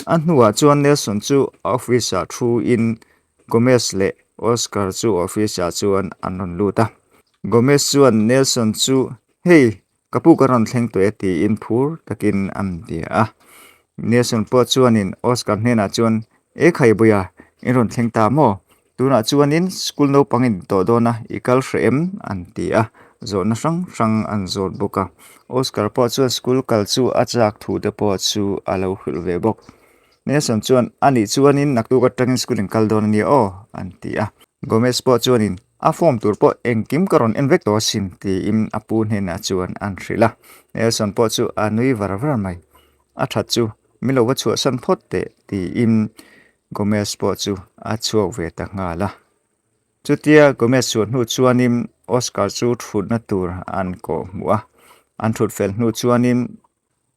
A hnuah chuan Nelson chu office-ah thuin Gomez leh Oscar chu office-ah chuan an rawn lut a. Gomez chuan Nelson chu, Hey, Ka pu ka rawn thleng tawh e tiin phur takin an ti a. Nelson pawh chuanin Oscar hnenah chuan, E khai Buia, in rawn thleng ta maw? Tunah chuanin school naupang in tawh dawn a, i kal hreh em? an ti a. Zawhna hrang hrang an zawt bawk a. Oscar pawh chuan school kal chu a chak thu te pawh chu a lo hrilh ve bawk. Nelson chuan, A nih chuanin naktuk atangin school in kal dawn a nia aw, an ti a. Gomez pawh chuanin, A form tur pawh engkim ka rawn en vek tawh asin, tiin a pu hnenah chuan an hrilh a. Nelson pawh chu a nui var var mai. A that chu min lo va chhuahsan phawt teh, tiin Gomez pawh chu a chhuak ve ta nghal a. Chutia Gomez chhuah hnu chuanin Oscar chu thutna tur an kawh hmuh a. An thut fel hnu chuanin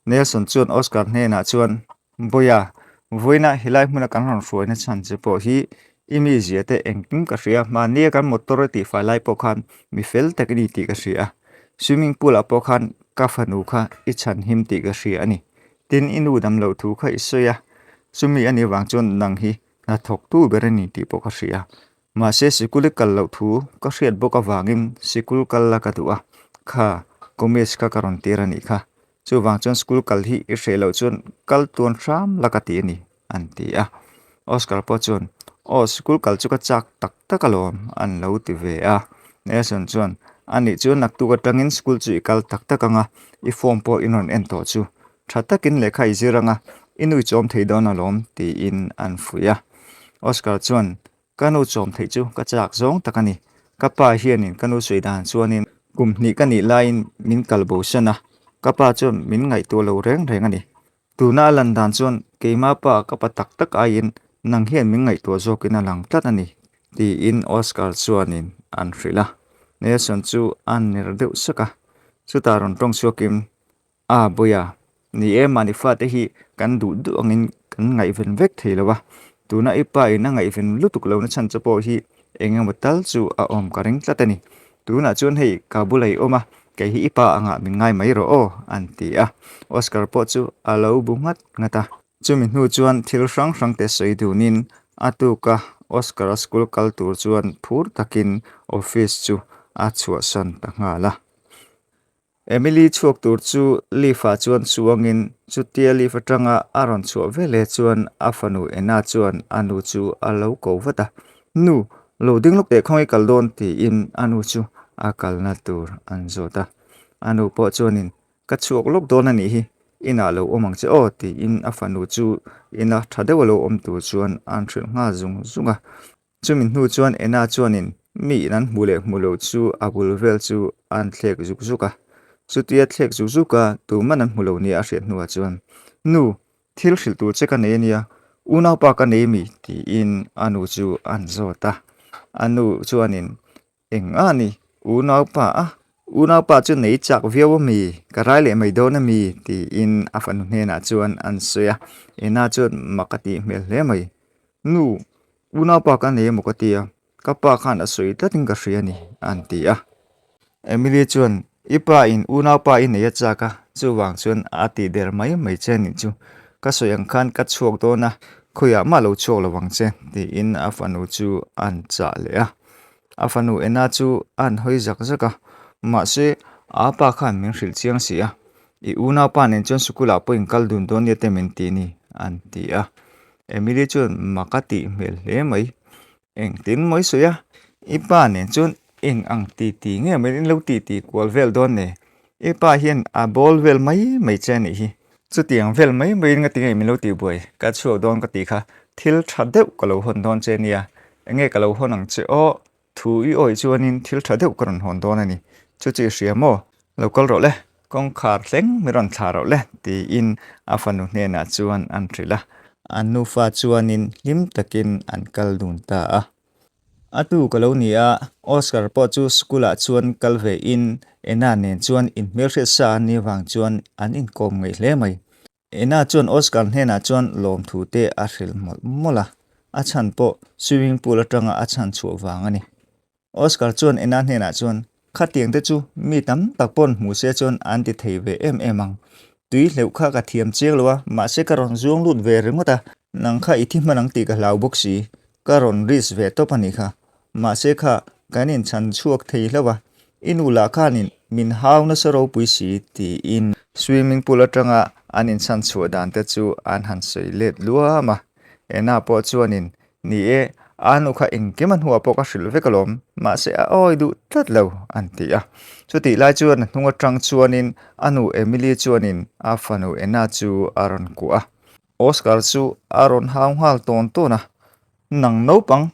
Nelson chuan Oscar hnenah chuan, Bawiha, vawiinah helai hmuna kan rawn hruaina chhan che pawh hi i mizia te engkim ka hria, mahnia kan motor a tihfai lai pawh khan mi fel tak i ni tih ka hria a, swimming pool ah pawh khan ka fanu kha i chhan him tih ka hria a ni. Tin, i nu dam loh thu kha i sawi a, chumi a nih vang chuan nang hi hnathawktu ber a ni tih pawh ka hria. Mahse sikul i kal loh thu ka hriat bawk avangin sikul kal la ka duh a, kha Gomez kha ka rawn tir a nih kha. Chuvang chuan school kal hi i hreh loh chuan kal tuan hram la ka ti a ni, an ti a. Oscar pawh chuan, Aw, sikul kal chu ka chak tak tak alawm, an lo ti ve a. Nelson chuan, A nih chuan naktuk atangin school chu i kal tak tak ang a, i form pawh in rawn en tawh chu. Tha takin lehkha i zir ang a, i nui chawm thei dawn alawm, tiin an fuih a. Oscar chuan, Ka nu chawm theih chu ka chak zawng tak a ni. Ka pa hianin ka nu sawi dan chuanin kum hnih ka nih laiin min kal bo san a, ka pa chuan min ngaihtuah lo reng reng a ni. Tuna a lan dan chuan keima pa ka pa tak tak aiin nang hian min ngaihtuah zawkin a lang tlat a ni, tiin Oscar chuanin an hrilh a. Nelson chu a ner deuh sak a, chutah rawn tawng chhuakin A, Bawiha, ni e, mahni fate hi kan duh duh angin kan ngaihven vek thei lo a, tuna i pa in a ngaihven lutuk lohna chhan che pawh hi eng emaw tal chu a awm ka ring tlat a ni. Tunah chuan hei ka bula i awm a, kei hi i pa angah min ngai mai rawh aw, an ti a. Oscar pawh chu a lo bu nghat nghat a. Chumi hnu chuan thil hrang hrang te sawi dunin a tuka Oscar-a school kal tur chuan phur takin office chu a chhuahsan ta nghal a. Emily chhuak tur chu lift-ah chuan chuangin chutia lift atanga a rawn chhuah veleh chuan a fanu Ena chuan a nu chu a lo ko vat a, Nu, lo ding lawk teh khawngaih kal dawn tiin a nu chu a kalna tur an zawt a. A nu pawh chuanin Ka chhuak lawk dawn a nih hi, inah lo awm ang che aw tiin a fanu chu ina tha deuh a lo awm tur chuan an hrilh nghal zung zung a. Chumi hnu chuan Ena chuanin mi in an hmuh leh hmuh loh chu a bul vel chu an thlek zuk zuk a. Chutia thlek zuk zuk a tuman an hmu lo nia a hriat hnuah chuan, Nu, thil hrilh tur che ka nei ania, unaupa ka nei mi? tiin a nu chu an zawt a. A nu chuanin, Eng a ni, unaupa a? Unaupa chu nei chak viau a mi? Ka rai leh mai dawn a mi? tiin a fanu hnenah chuan an sawi a. Ena chuan mak a tih hmel hle mai. Nu, unaupa ka nei emaw ka ti a, ka pa khan a sawi tlatin ka hria a ni, an ti a. Emily chuan, I pa in unaupa i nei a chak a, chuvang chuan a ti der mai mai che anih chu. Ka sawi ang khan ka chhuak dawn a, khawiah mah lo chhuak lo vang che, tiin a fanu chu an chah leh a. A fanu Ena chu a han hawi zak zak a, mahse, a pa khan min hrilh chiang si a, I unaupa nen chuan sikulah pawh in kal dun dawn nia te min ti ni, an ti a. Emily chuan mak a tih hmel hle mai. Engtin mawi sawi a, i pa nen chuan eng ang ti ti nge mai in lo ti ti kual vel dawn ne? I pa hian a bawl vel mai mai che a nih hi. Chutiang vel mai maiin nga tinge min lo tih buai? Ka chhuak dawn ka tih kha thil tha deuh ka lo hawn dawn che nia. Enge ka lo hawn ang che aw? Thu i awih chuanin thil tha deuh ka rawn hawn dawn a ni. Chu chu i hria maw? Lo kal rawh le, kawngkhar thleng mi rawn thlah rawh le, tiin a fanu hnenah chuan an hrilh a. An nufa chuanin hlim takin an kal dun ta a. A tu ka lo ni a, Oscar pawh chu school ah chuan kal ve in Ena nen chuan inhmelhriat sa an nih avang chuan an inkawm ngaih hle mai. Ena chuan Oscar hnenah chuan lawmthu te a hrilh mawlh mawlh a, a chhan pawh swimming pool atanga a chhan chhuah vang a ni. Oscar chuan Ena hnenah chuan, Khatiang te chu mi tam tak pawn hmu se chuan an ti thei ve em em ang. Tui hleuh kha ka thiam chiang lo a, mahse ka rawn zuang lut ve ringawt a, nang kha i thi hman ang tih ka hlau bawk si, ka rawn risk ve tawp a nih kha. Mahse kha kan inchhan chhuak thei hlauh a, i nu lah khanin min hau nasa ropui si tiin swimming pool atanga an inchhan chhuah dan te chu an han sawi let luam a. Ena pawh chuanin, Ni e, A nu kha engkim a hnuah pawh ka hrilh vek alawm, mahse a awi duh tlat lo, an ti a. Chutih lai chuan a hnung atang chuanin a nu Emily chuanin a fanu Enna chu a rawn kuah a. Oscar chu a rawn hau nghal tawn tawn a, Nang naupang,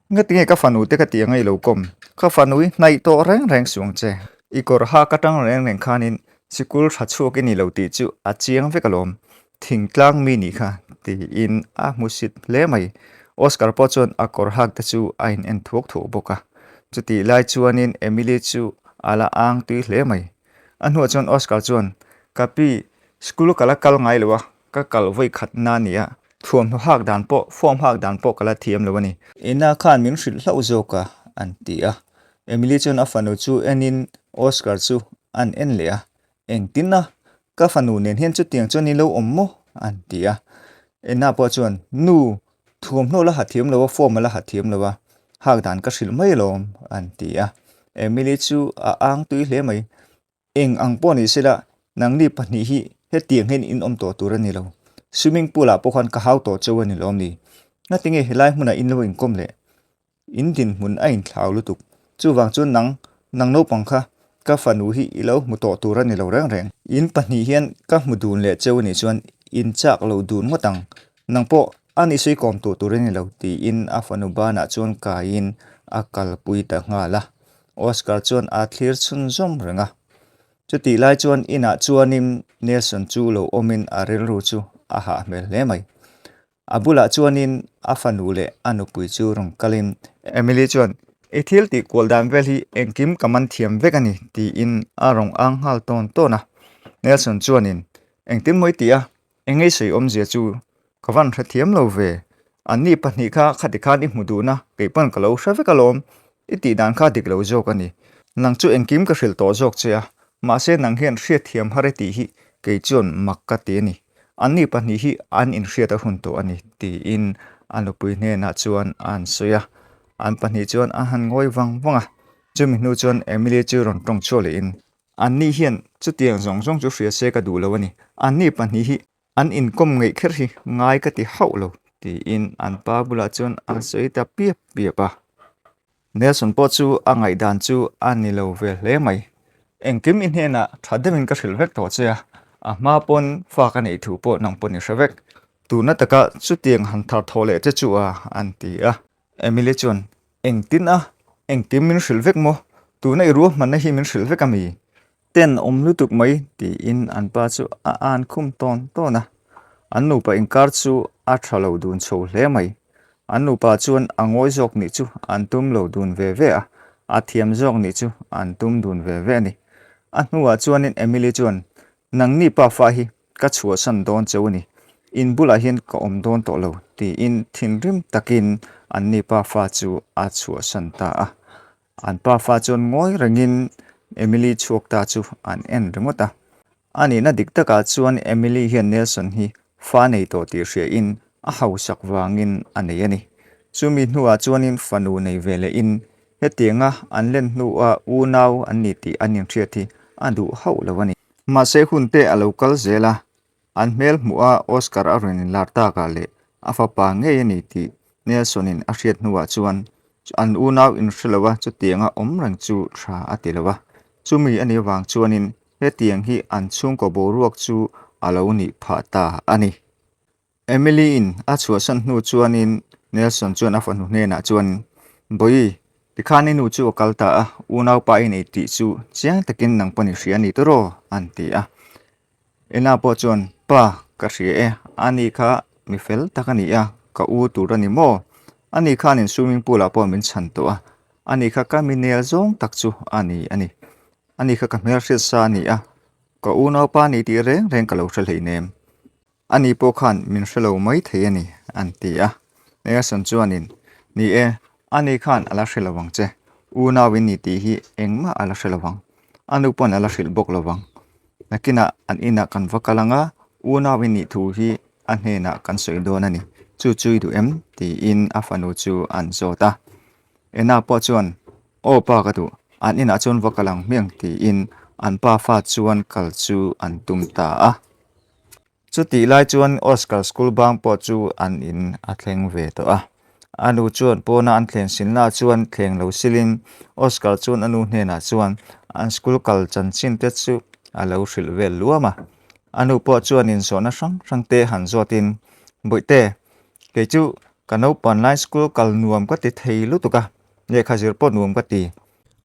ngatinge ka fanu te ka tih anga i lo kawm? Ka fanu i hnaih tawh reng reng suh ang che. I kawr hak atang reng reng khanin sikul tha chhuak i ni lo tih chu a chiang vek alawm. Thingtlang mi nih kha, tiin a hmusit hle mai. Oscar pawh chuan a kawr hak te chu a in en thuak thuak bawk a. Chutih lai chuanin Emily chu a la ang tui hle mai. A hnuah chuan Oscar chuan, Ka pi, school ka la kal ngai lo a, ka kal vawi khat na nia, thuamhnaw hak dan pawh, form hak dan pawh ka la thiam lo a ni. Ina khan min hrilh hlauh zawk a, an ti a. Emily chuan a fanu chu enin Oscar chu an en leh a, Engtin a? Ka fanu nen hian chutiang chuan i lo awm maw? an ti a. Enna pawh chuan, Nu, thuamhnaw la ha thiam lo a, form a la ha thiam lo a, hak dan ka hrilh mai alawm, an ti a. Emily chu a ang tui hle mai. Eng ang pawh ni sela, nangni pahnih hi hetiang hian in awm tawh tur a ni lo. Swimming pool ah pawh khan ka hau tawh cheu a ni lawm ni? Ngatinge helai hmunah in lo inkawm leh? In dinhmun a inthlau lutuk. Chuvang chuan nang, nang naupang kha, ka fanu hi i lo hmu tawh tur a ni lo reng reng. In pahnih hian ka hmu dun leh cheu a nih chuan in chak lo dun ngawt ang. Nang pawh a ni sawi kawm tawh tur a ni lo tiin a fanu banah chuan kaiin a kalpui ta nghal a. Oscar chuan a thlir chhunzawm reng a. Chutih lai chuan inah chuanin Nelson chu lo awmin a rilru chu a hah hmel hle mai. A bulah chuanin a fanu leh a nupui chu rawn kalin Emily chuan, I thil tih kual dan vel hi engkim ka man thiam vek a ni, tiin a rawn ang nghal tawn tawn a. Nelson chuanin, Engtin maw i ti a? Eng ei sawi awmzia chu ka van hre thiam lo ve. Anni pahnih kha khati khan i hmu dun a, kei pawn ka lo hre vek alawm. I tih dan kha dik lo zawk a ni. Nang chu engkim ka hrilh tawh zawk che a, mahse nang hian hriatthiam har i tih hi kei chuan mak ka ti a ni. Anni pahnih hi an inhriat a hun tawh a ni, tiin a nupui hnenah chuan a han sawi a. An pahnih chuan a han ngawi vang vang a. Chumi hnu chuan Emily chu rawn tawng chhuak lehin, Anni hian chutiang zawng zawng chu hria se ka duh lo a ni. Anni pahnih hi an inkawm ngeih kher hi ngai ka ti hauh lo, tiin an pa bulah chuan a sawi ta piap piap a. Nelson pawh chu a ngaihdan chu a ni lo ve hle mai. Engkim i hnenah tha deuhin ka hrilh vek tawh che a, a hma pawn fa ka neih thu pawh nang pawn i hre vek. Tuna taka chutiang han thar thawh leh che chu a, an ti a. Emily chuan, Engtin a? Engkim min hrilh vek maw? Tuna i ruahmanna hi min hrilh vek a mi? Ten awm lutuk mai, tiin an pa chu a an khum tawn tawn a. An nupa inkar chu a tha lo dun chho hle mai. An nupa chuan a ngawi zawk nih chu an tum lo dun ve ve a, a thiam zawk nih chu an tum dun ve ve a ni. A hnuah chuanin Emily chuan, Nangni pa fa hi ka chhuahsan dawn cheu a ni, in bulah hian ka awm dawn tawh lo, tiin thinrim takin anni pa fa chu a chhuahsan ta a. An pafa chuan ngawi rengin Emily chhuak ta chu an en ringawt a. A nihna dik takah chuan Emily hian Nelson hi fa nei tawh tih hriain a hausak vangin a nei a ni. Chumi hnuah chuanin fanu nei ve lehin hetianga an len hnua unau an ni tih an inhriat hi a duh hauh lo a ni. Mahse hun te a lo kal zel a, An hmel hmuh a Oscar a rawn inlar takah leh a fapa ngei a ni tih Nelson-in a hriat hnuah chuan an unau inhre lo a chutianga awm reng chu tha a ti lo a. Chumi a nih avang chuanin hetiang hi an chhungkaw boruak chu a lo nih phah ta a ni. Emily-in a chhuahsan hnu chuanin Nelson chuan a fanu hnenah chuan, Bawi, tikhan i nu chu a kal ta a, unaupa i nei tih chu chiang takin nang pawn i hria a ni tawh raw? an ti a. Ena pawh chuan, Pa, ka hria e, ani kha mi fel tak a ni a, ka u tur a ni maw? Ani khanin swimming pool ah pawh min chhan tawh a, ani kha ka mi nel zawng tak chu a ni a ni. Ani kha ka hmelhriat sa a ni a, ka unaupa ni tih reng reng ka lo hre hleinem. Ani pawh khan min hre lo mai thei a ni, an ti a. Nelson chuanin, Ni e, ani khan a la hre lo ang che. Unau in ni tih hi engmah a la hre lo ang. A nu pawn a la hrilh bawk lo ang. Nakinah an inah kan va kal ang a, unau in nih thu hi a hnenah kan sawi dawn a ni. Chu chu i duh em? tiin a fanu chu an zawt a. Ena pawh chuan, Aw pa ka duh, an inah chuan va kal ang hmiang tiin an pa fa chuan kal chu an tum ta a. Chutih lai chuan Oscar school bang pawh chu an in a thleng ve tawh a. A nu chuan pawna an thleng silna chuan thleng lo silin Oscar chuan a nu hnenah chuan an school kal chanchin te chu a lo hrilh vel luam a. A nu pawh chuan inzawhna hrang hrang te han zawtin, Bawihte, kei chu ka naupan lai school kal nuam ka ti thei lutuk a, lehkha zir pawh nuam ka ti.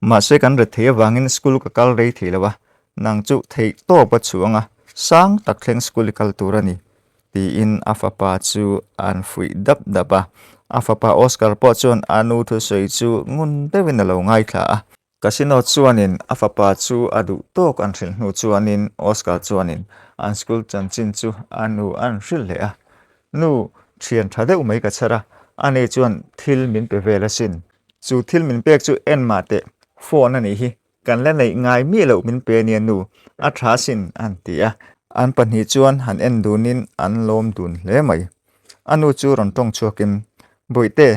Mahse kan ret thei avangin school ka kal rei thei lo a, nang chu theih tawp a chhuang a, sang tak thleng school i kal tur a ni. Tiin a fapa chu an fuih dap dap a. A fapa Oscar pawh chuan a nu thusawi chu ngun deuhin a lo ngaithla a. Casino chuanin a fapa chu a duh tawk an hrilh hnu chuanin Oscar chuanin an school chanchin chu a nu an hrilh leh a. Nu, thian tha deuh mai ka chhar a, ani chuan thil min pe vel asin. Chu thil min pek chu en mah teh, phone a nih hi, Kan la neih ngai miah loh min pe ania nu, a tha sin an ti a. An pahnih chuan han en dunin an lawm dun hle mai. A nu chu rawn tawng chhuakin, Bawihte,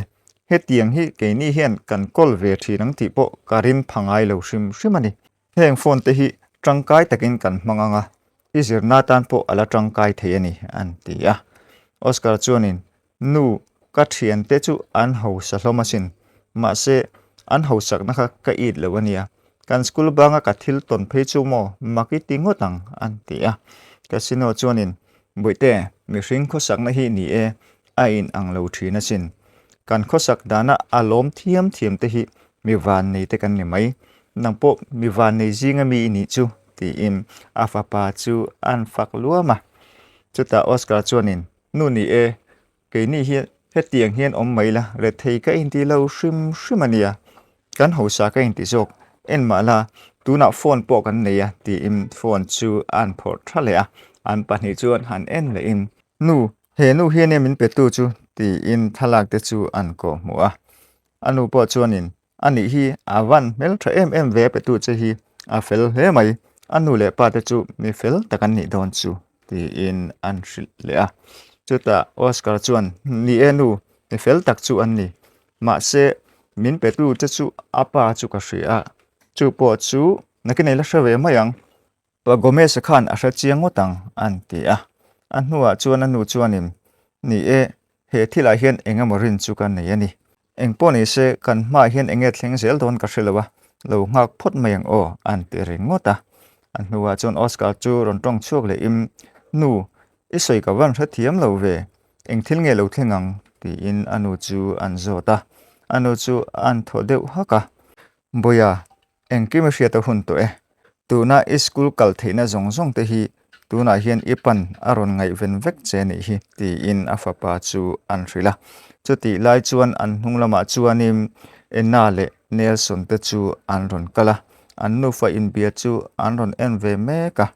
hetiang hi keini hian kan kawl ve thin ang tih pawh ka rin pha ngai lo hrim hrim a ni. Heng phone te hi tangkai takin kan hmang ang a, i zirna tan pawh a la tangkai thei a ni, an ti a. Oscar chuanin, Nu, ka thiante chu an hausa hlawm asin. Mahse, an hausakna kha ka it lo ania. Kan school banga ka thil tawn phei chu maw mak i ti ngawt ang, an ti a. Casino chuanin, Bawihte, mihring khawsakna hi ni e, a in ang lo thin asin. Kan khawsak dana a lawm thiam thiam te hi mi vannei te kan ni mai. Nang pawh mi vannei zinga mi i nih chu, tiin a fapa chu an fak luam a. Chutah Oscar chuanin, Nu ni e, keini hi hetiang hian awm mai la, rethei ka inti lo hrim hrim a nia, kan hausa ka inti zawk, en mah la, tunah phone pawh kan nei a tiin phone chu a han phawrh tha leh a, an pahnih chuan han en lehin, Nu, he nu hian e min petu chu tiin thlalak te chu an kawhhmuh a, a nu pawh chuanin A nih hi a van hmel tha em em ve petu che hi a fel hle mai, a nu leh pa te chu mi fel tak an nih dawn chu tiin an hrilh leh a. Chutah Oscar chuan ni e nu, mi fel tak chu an ni, mahse min petu che chu a pa chu ka hria a, chu pawh chu nakin ei la hre ve mai ang. Pa Gomez-a khan a hre chiang ngawt ang, an ti a. A hnuah chuan a nu chuanin, Ni e, he thilah hian eng emaw rin chu ka nei a ni. Eng pawh ni se, kan hmaah hian eng nge thleng zel dawn ka hre lo a, lo nghak phawt mai ang aw, an ti ringawt a. A hnuah chuan Oscar chu rawn tawng chhuak lehin, Nu, i sawi ka van hrethiam lo ve, eng thil nge lo thleng ang? tiin a nu chu an zawt a. A nu chu an thaw deuh hak a. Bawiha, Engkim i hriat a hun tawh e. Tuna i school kal theihna zawng zawng te hi tunah hian i pan a rawn ngaihven vek che nih hi, tiin a fapa chu an hrilh a. Chutih lai chuan an hnung lamah chuanin Enna leh Nelson te chu an rawn kal a, an nufa inbia chu an rawn en ve mek a.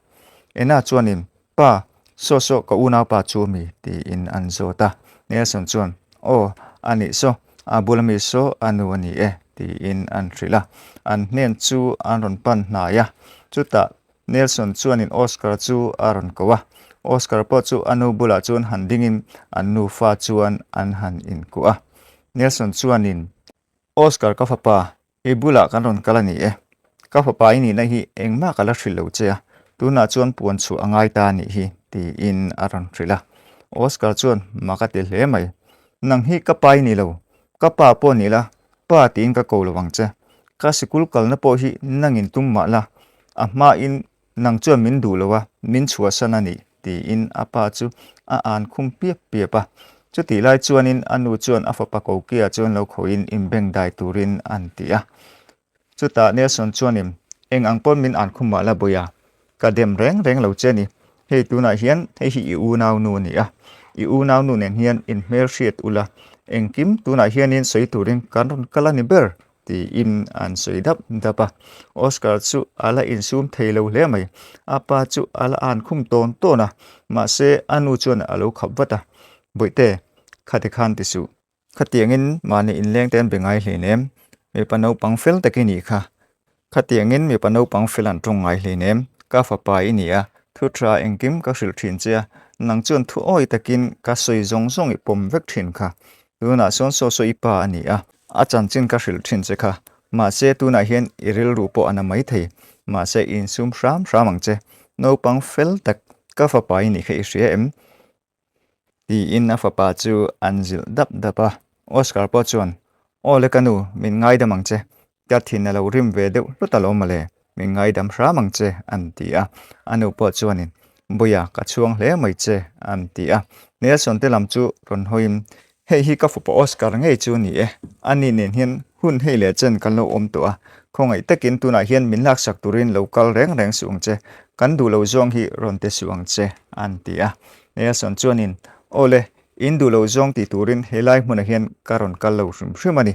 Enna chuanin Pa, saw saw ka unaupa chu mi? tiin an zawt a. Nelson chuan, Aw, a nih saw, a bula mi saw a nu a ni e, tiin an hrilh a. An hnen chu an rawn pan hnai a. Chutah Nelson chuanin Oscar chu a rawn ko a. Oscar pawh chu a nu bulah chuan han dingin an nufa chuan an han inkuah a. Nelson chuanin, Oscar ka fapa, I bulah kan rawn kal a ni e. Ka fapa i nihna hi engmah ka la hrilh lo che a, tunah chuan puan chhuah a ngai ta a nih hi, tiin a rawn hrilh a. Oscar chuan mak a ti hle mai. Nang hi ka pa i ni lo, ka pa pawh ni la, pa tiin ka ko lo ang che. Ka sikul kalna pawh hi nangin tum mah la, a hmain Nang chuan min duh lo a, min chhuahsan a nih, tiin a pa chu a an khum piap piap a. Chutih lai chuanin a nu chuan a fapa Kokia chuan lo khawihin inbeng dai turin an ti a. Chutah Nelson chuanin, Eng ang pawn min an khum mah la Bawia, ka dem reng reng lo che ni. Hei tunah hian hei hi i unaunu a ni a, i unaunu nen hian inhmelhriat ula, engkim tunah hianin sawi turin kan rawn kal a ni ber, Tiin an sawi dap dap a. Oscar chu a la insum thei lo hle mai. A pa chu a la an khum tawn tawn a, mahse a nu chuan a lo khap vat a. Bawihte, khati khan ti suh. Khatiangin mahni inleng te an be ngai hleinem, mipa naupang fel tak i nih kha. Khatiangin mipa naupang fel an tawng ngai hleinem, ka fapa i ni a, thu tha engkim ka hrilh thin che a, nang chuan thu awi takin ka sawi zawng zawng i pawm vek thin kha. Tunah sawn saw saw i pa a ni a, a chanchin ka hrilh thin che kha. Mahse tunah hian i rilru pawh a na mai thei. Mahse i insum hram hram ang che. Naupang fel tak ka fapa i nih kha i hria em? Tiin a fapa chu an zilh dap dap a. Oscar pawh chuan, Aw le ka nu, min ngaidam ang che. Ka thin a lo rim ve deuh hlut alawm mawle, min ngaidam hram ang che, an ti a. A nu pawh chuanin, Buia, ka chhuang hle mai che, an ti a. Nelson te lam chu rawn hawiin, Hei hi ka fapa Oscar ngei chu ni e, ani nen hian hun hei leh chen kan lo awm tawh a, khawngaih takin tunah hian min laksak turin lo kal reng reng suh ang che, kan duh lo zawng hi rawn te suh ang che, an ti a. Nelson chuanin, Aw le, in duh lo zawng ti turin helai hmunah hian ka rawn kal lo hrim hrim a ni.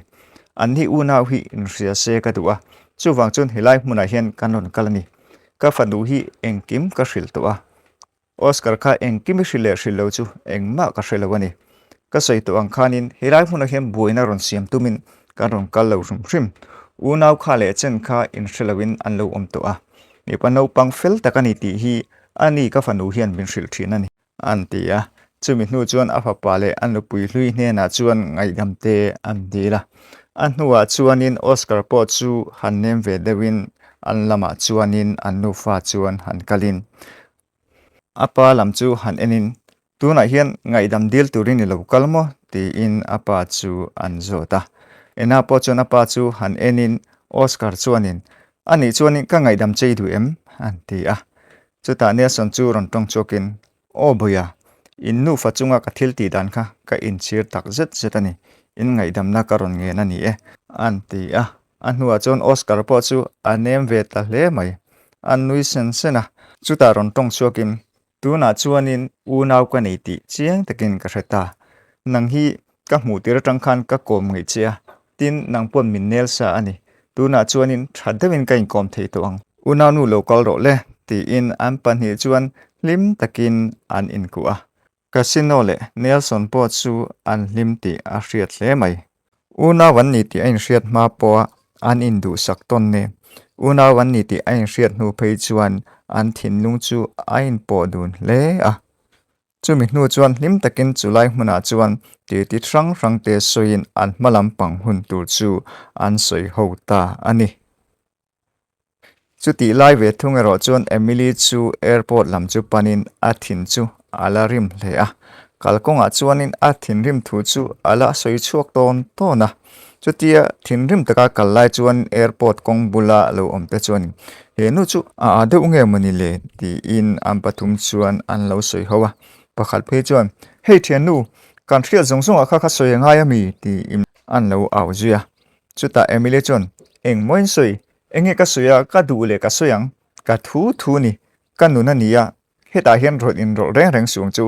Anni unau hi inhria se ka duh a, chuvang chuan helai hmunah hian kan rawn kal a ni. Ka fanu hi engkim ka hrilh tawh a, Oscar kha engkim i hrilh leh hrilh lo chu engmah ka hre lo a ni. Ka sawi tawh ang khanin helai hmunah hian buaina rawn siam tumin kan rawn kal lo hrim hrim. Unau kha leh chen kha inhre loin an lo awm tawh a. Mipa naupang fel tak a ni tih hi a ni ka fanu hian min hrilh thin a ni. An ti a. Chumi hnu chuan a fapa leh a nupui hlui hnenah chuan ngaihdam te an dil a. A hnuah chuanin Oscar pawh chu han nem ve deuhin an lamah chuanin an nufa chuan han kalin A pa lam chu han enin, Tunah hian ngaihdam dil turin i lo kal maw? tiin a pa chu an zawt a. Ena pawh chuan a pa chu han enin, Oscar chuanin, Anih chuanin ka ngaihdam che i duh em? an ti a. Chutah Nelson chu rawn tawng chhuakin, Aw Bawia, in nufa chunga ka thil tih dan kha ka inchhir tak zet zet a ni, in ngaihdamna ka rawn ngen a ni e, an ti a. A hnuah chuan Oscar pawh chu a nem ve ta hle mai. A nui sen sen a, chutah rawn tawng chhuakin, Tunah chuanin unau ka nei tih chiang takin ka hre ta. Nang hi ka hmuh tir atang khan ka kawm ngaih che a, tin nang pawn min nel sa a ni. Tunah chuanin tha deuhin ka inkawm thei tawh ang. Unaunu lo kal rawh le, tiin an pahnih chuan hlim takin an inkuh a. Casino leh Nelson pawh chu an hlim tih a hriat hle mai. Unau an ni tih a inhriat hma pawha an induhsak tawn nen, unau an ni tih a inhriat hnu phei chuan an thinlung chu a inpawh dun hle a. Chumi hnu chuan hlim takin chulai hmunah chuan titi hrang hrangte sawiin an hma lampang hun tur chu an sawi ho ta a ni. Chutih lai ve thung erawh chuan Emily chu airport lam chu panin a thin chu a la rim hle a, kalkawngah chuanin a thinrim thu chu a la sawi chhuak tawn tawn a. Chutia thinrim taka kal lai chuan airport kawng bula lo awm te chuanin he nu chu a a deuh nge mawni le tiin an pathum chuan an lo sawi ho a. Pakhat phei chuan, Hei thiannu, kan hriat zawng zawngah kha kha sawi a ngai a mi? tiin an lo au zui a. Chutah Emily chuan, Engmaw in sawi? Enge ka sawi a, ka duh leh ka sawi ang. Ka thu thu ni, ka nun a ni a, hetah hian rawlh in rawlh reng reng suh ang chu.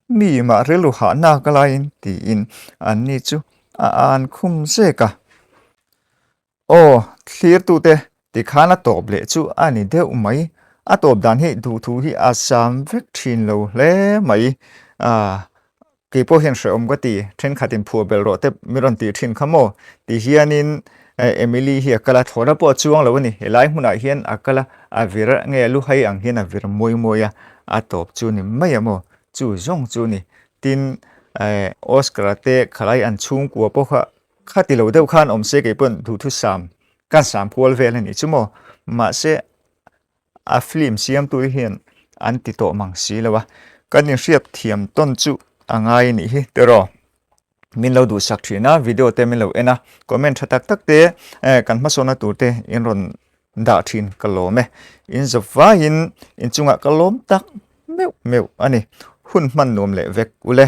Mi mah rilru hahna ka laiin tiin anni chu a an khum zek a. Aw, thlirtute tikhan a tawp leh chu a ni deuh mai. A tawp dan hi duhthu hi a sam vek thin lo hle mai. Ah, Kei pawh hian hrehawm ka ti, thenkhatin phuah belh rawh te min rawn tih thin kha maw? Ti hianin Emily hi a kal a, thlawhna pawh a chuang lo a ni. Helai hmunah hian a kal a, a vir nge a lu hai ang hian a vir muai muai a, a tawp chu ni mai a maw? Chu zawng chu ni. Tin, Oscar-a te khalai an chhungkua pawh kha khati lo deuh khan awm se kei pawhin duhthusam ka sam kual vel a nih chu maw? Mahse, A film siamtu hian an ti tawh mang si lo a, kan inhriat thiam tawn chu a ngai a nih hi tiraw. Min lo duhsak thin a, video te min lo en a, comment tha tak tak te kan hmasawnna tur te in rawn dah thin ka lawm e. In zawp vaiin inchungah ka lawm tak meuh meuh a ni. Hun hman nuam leh vek ule.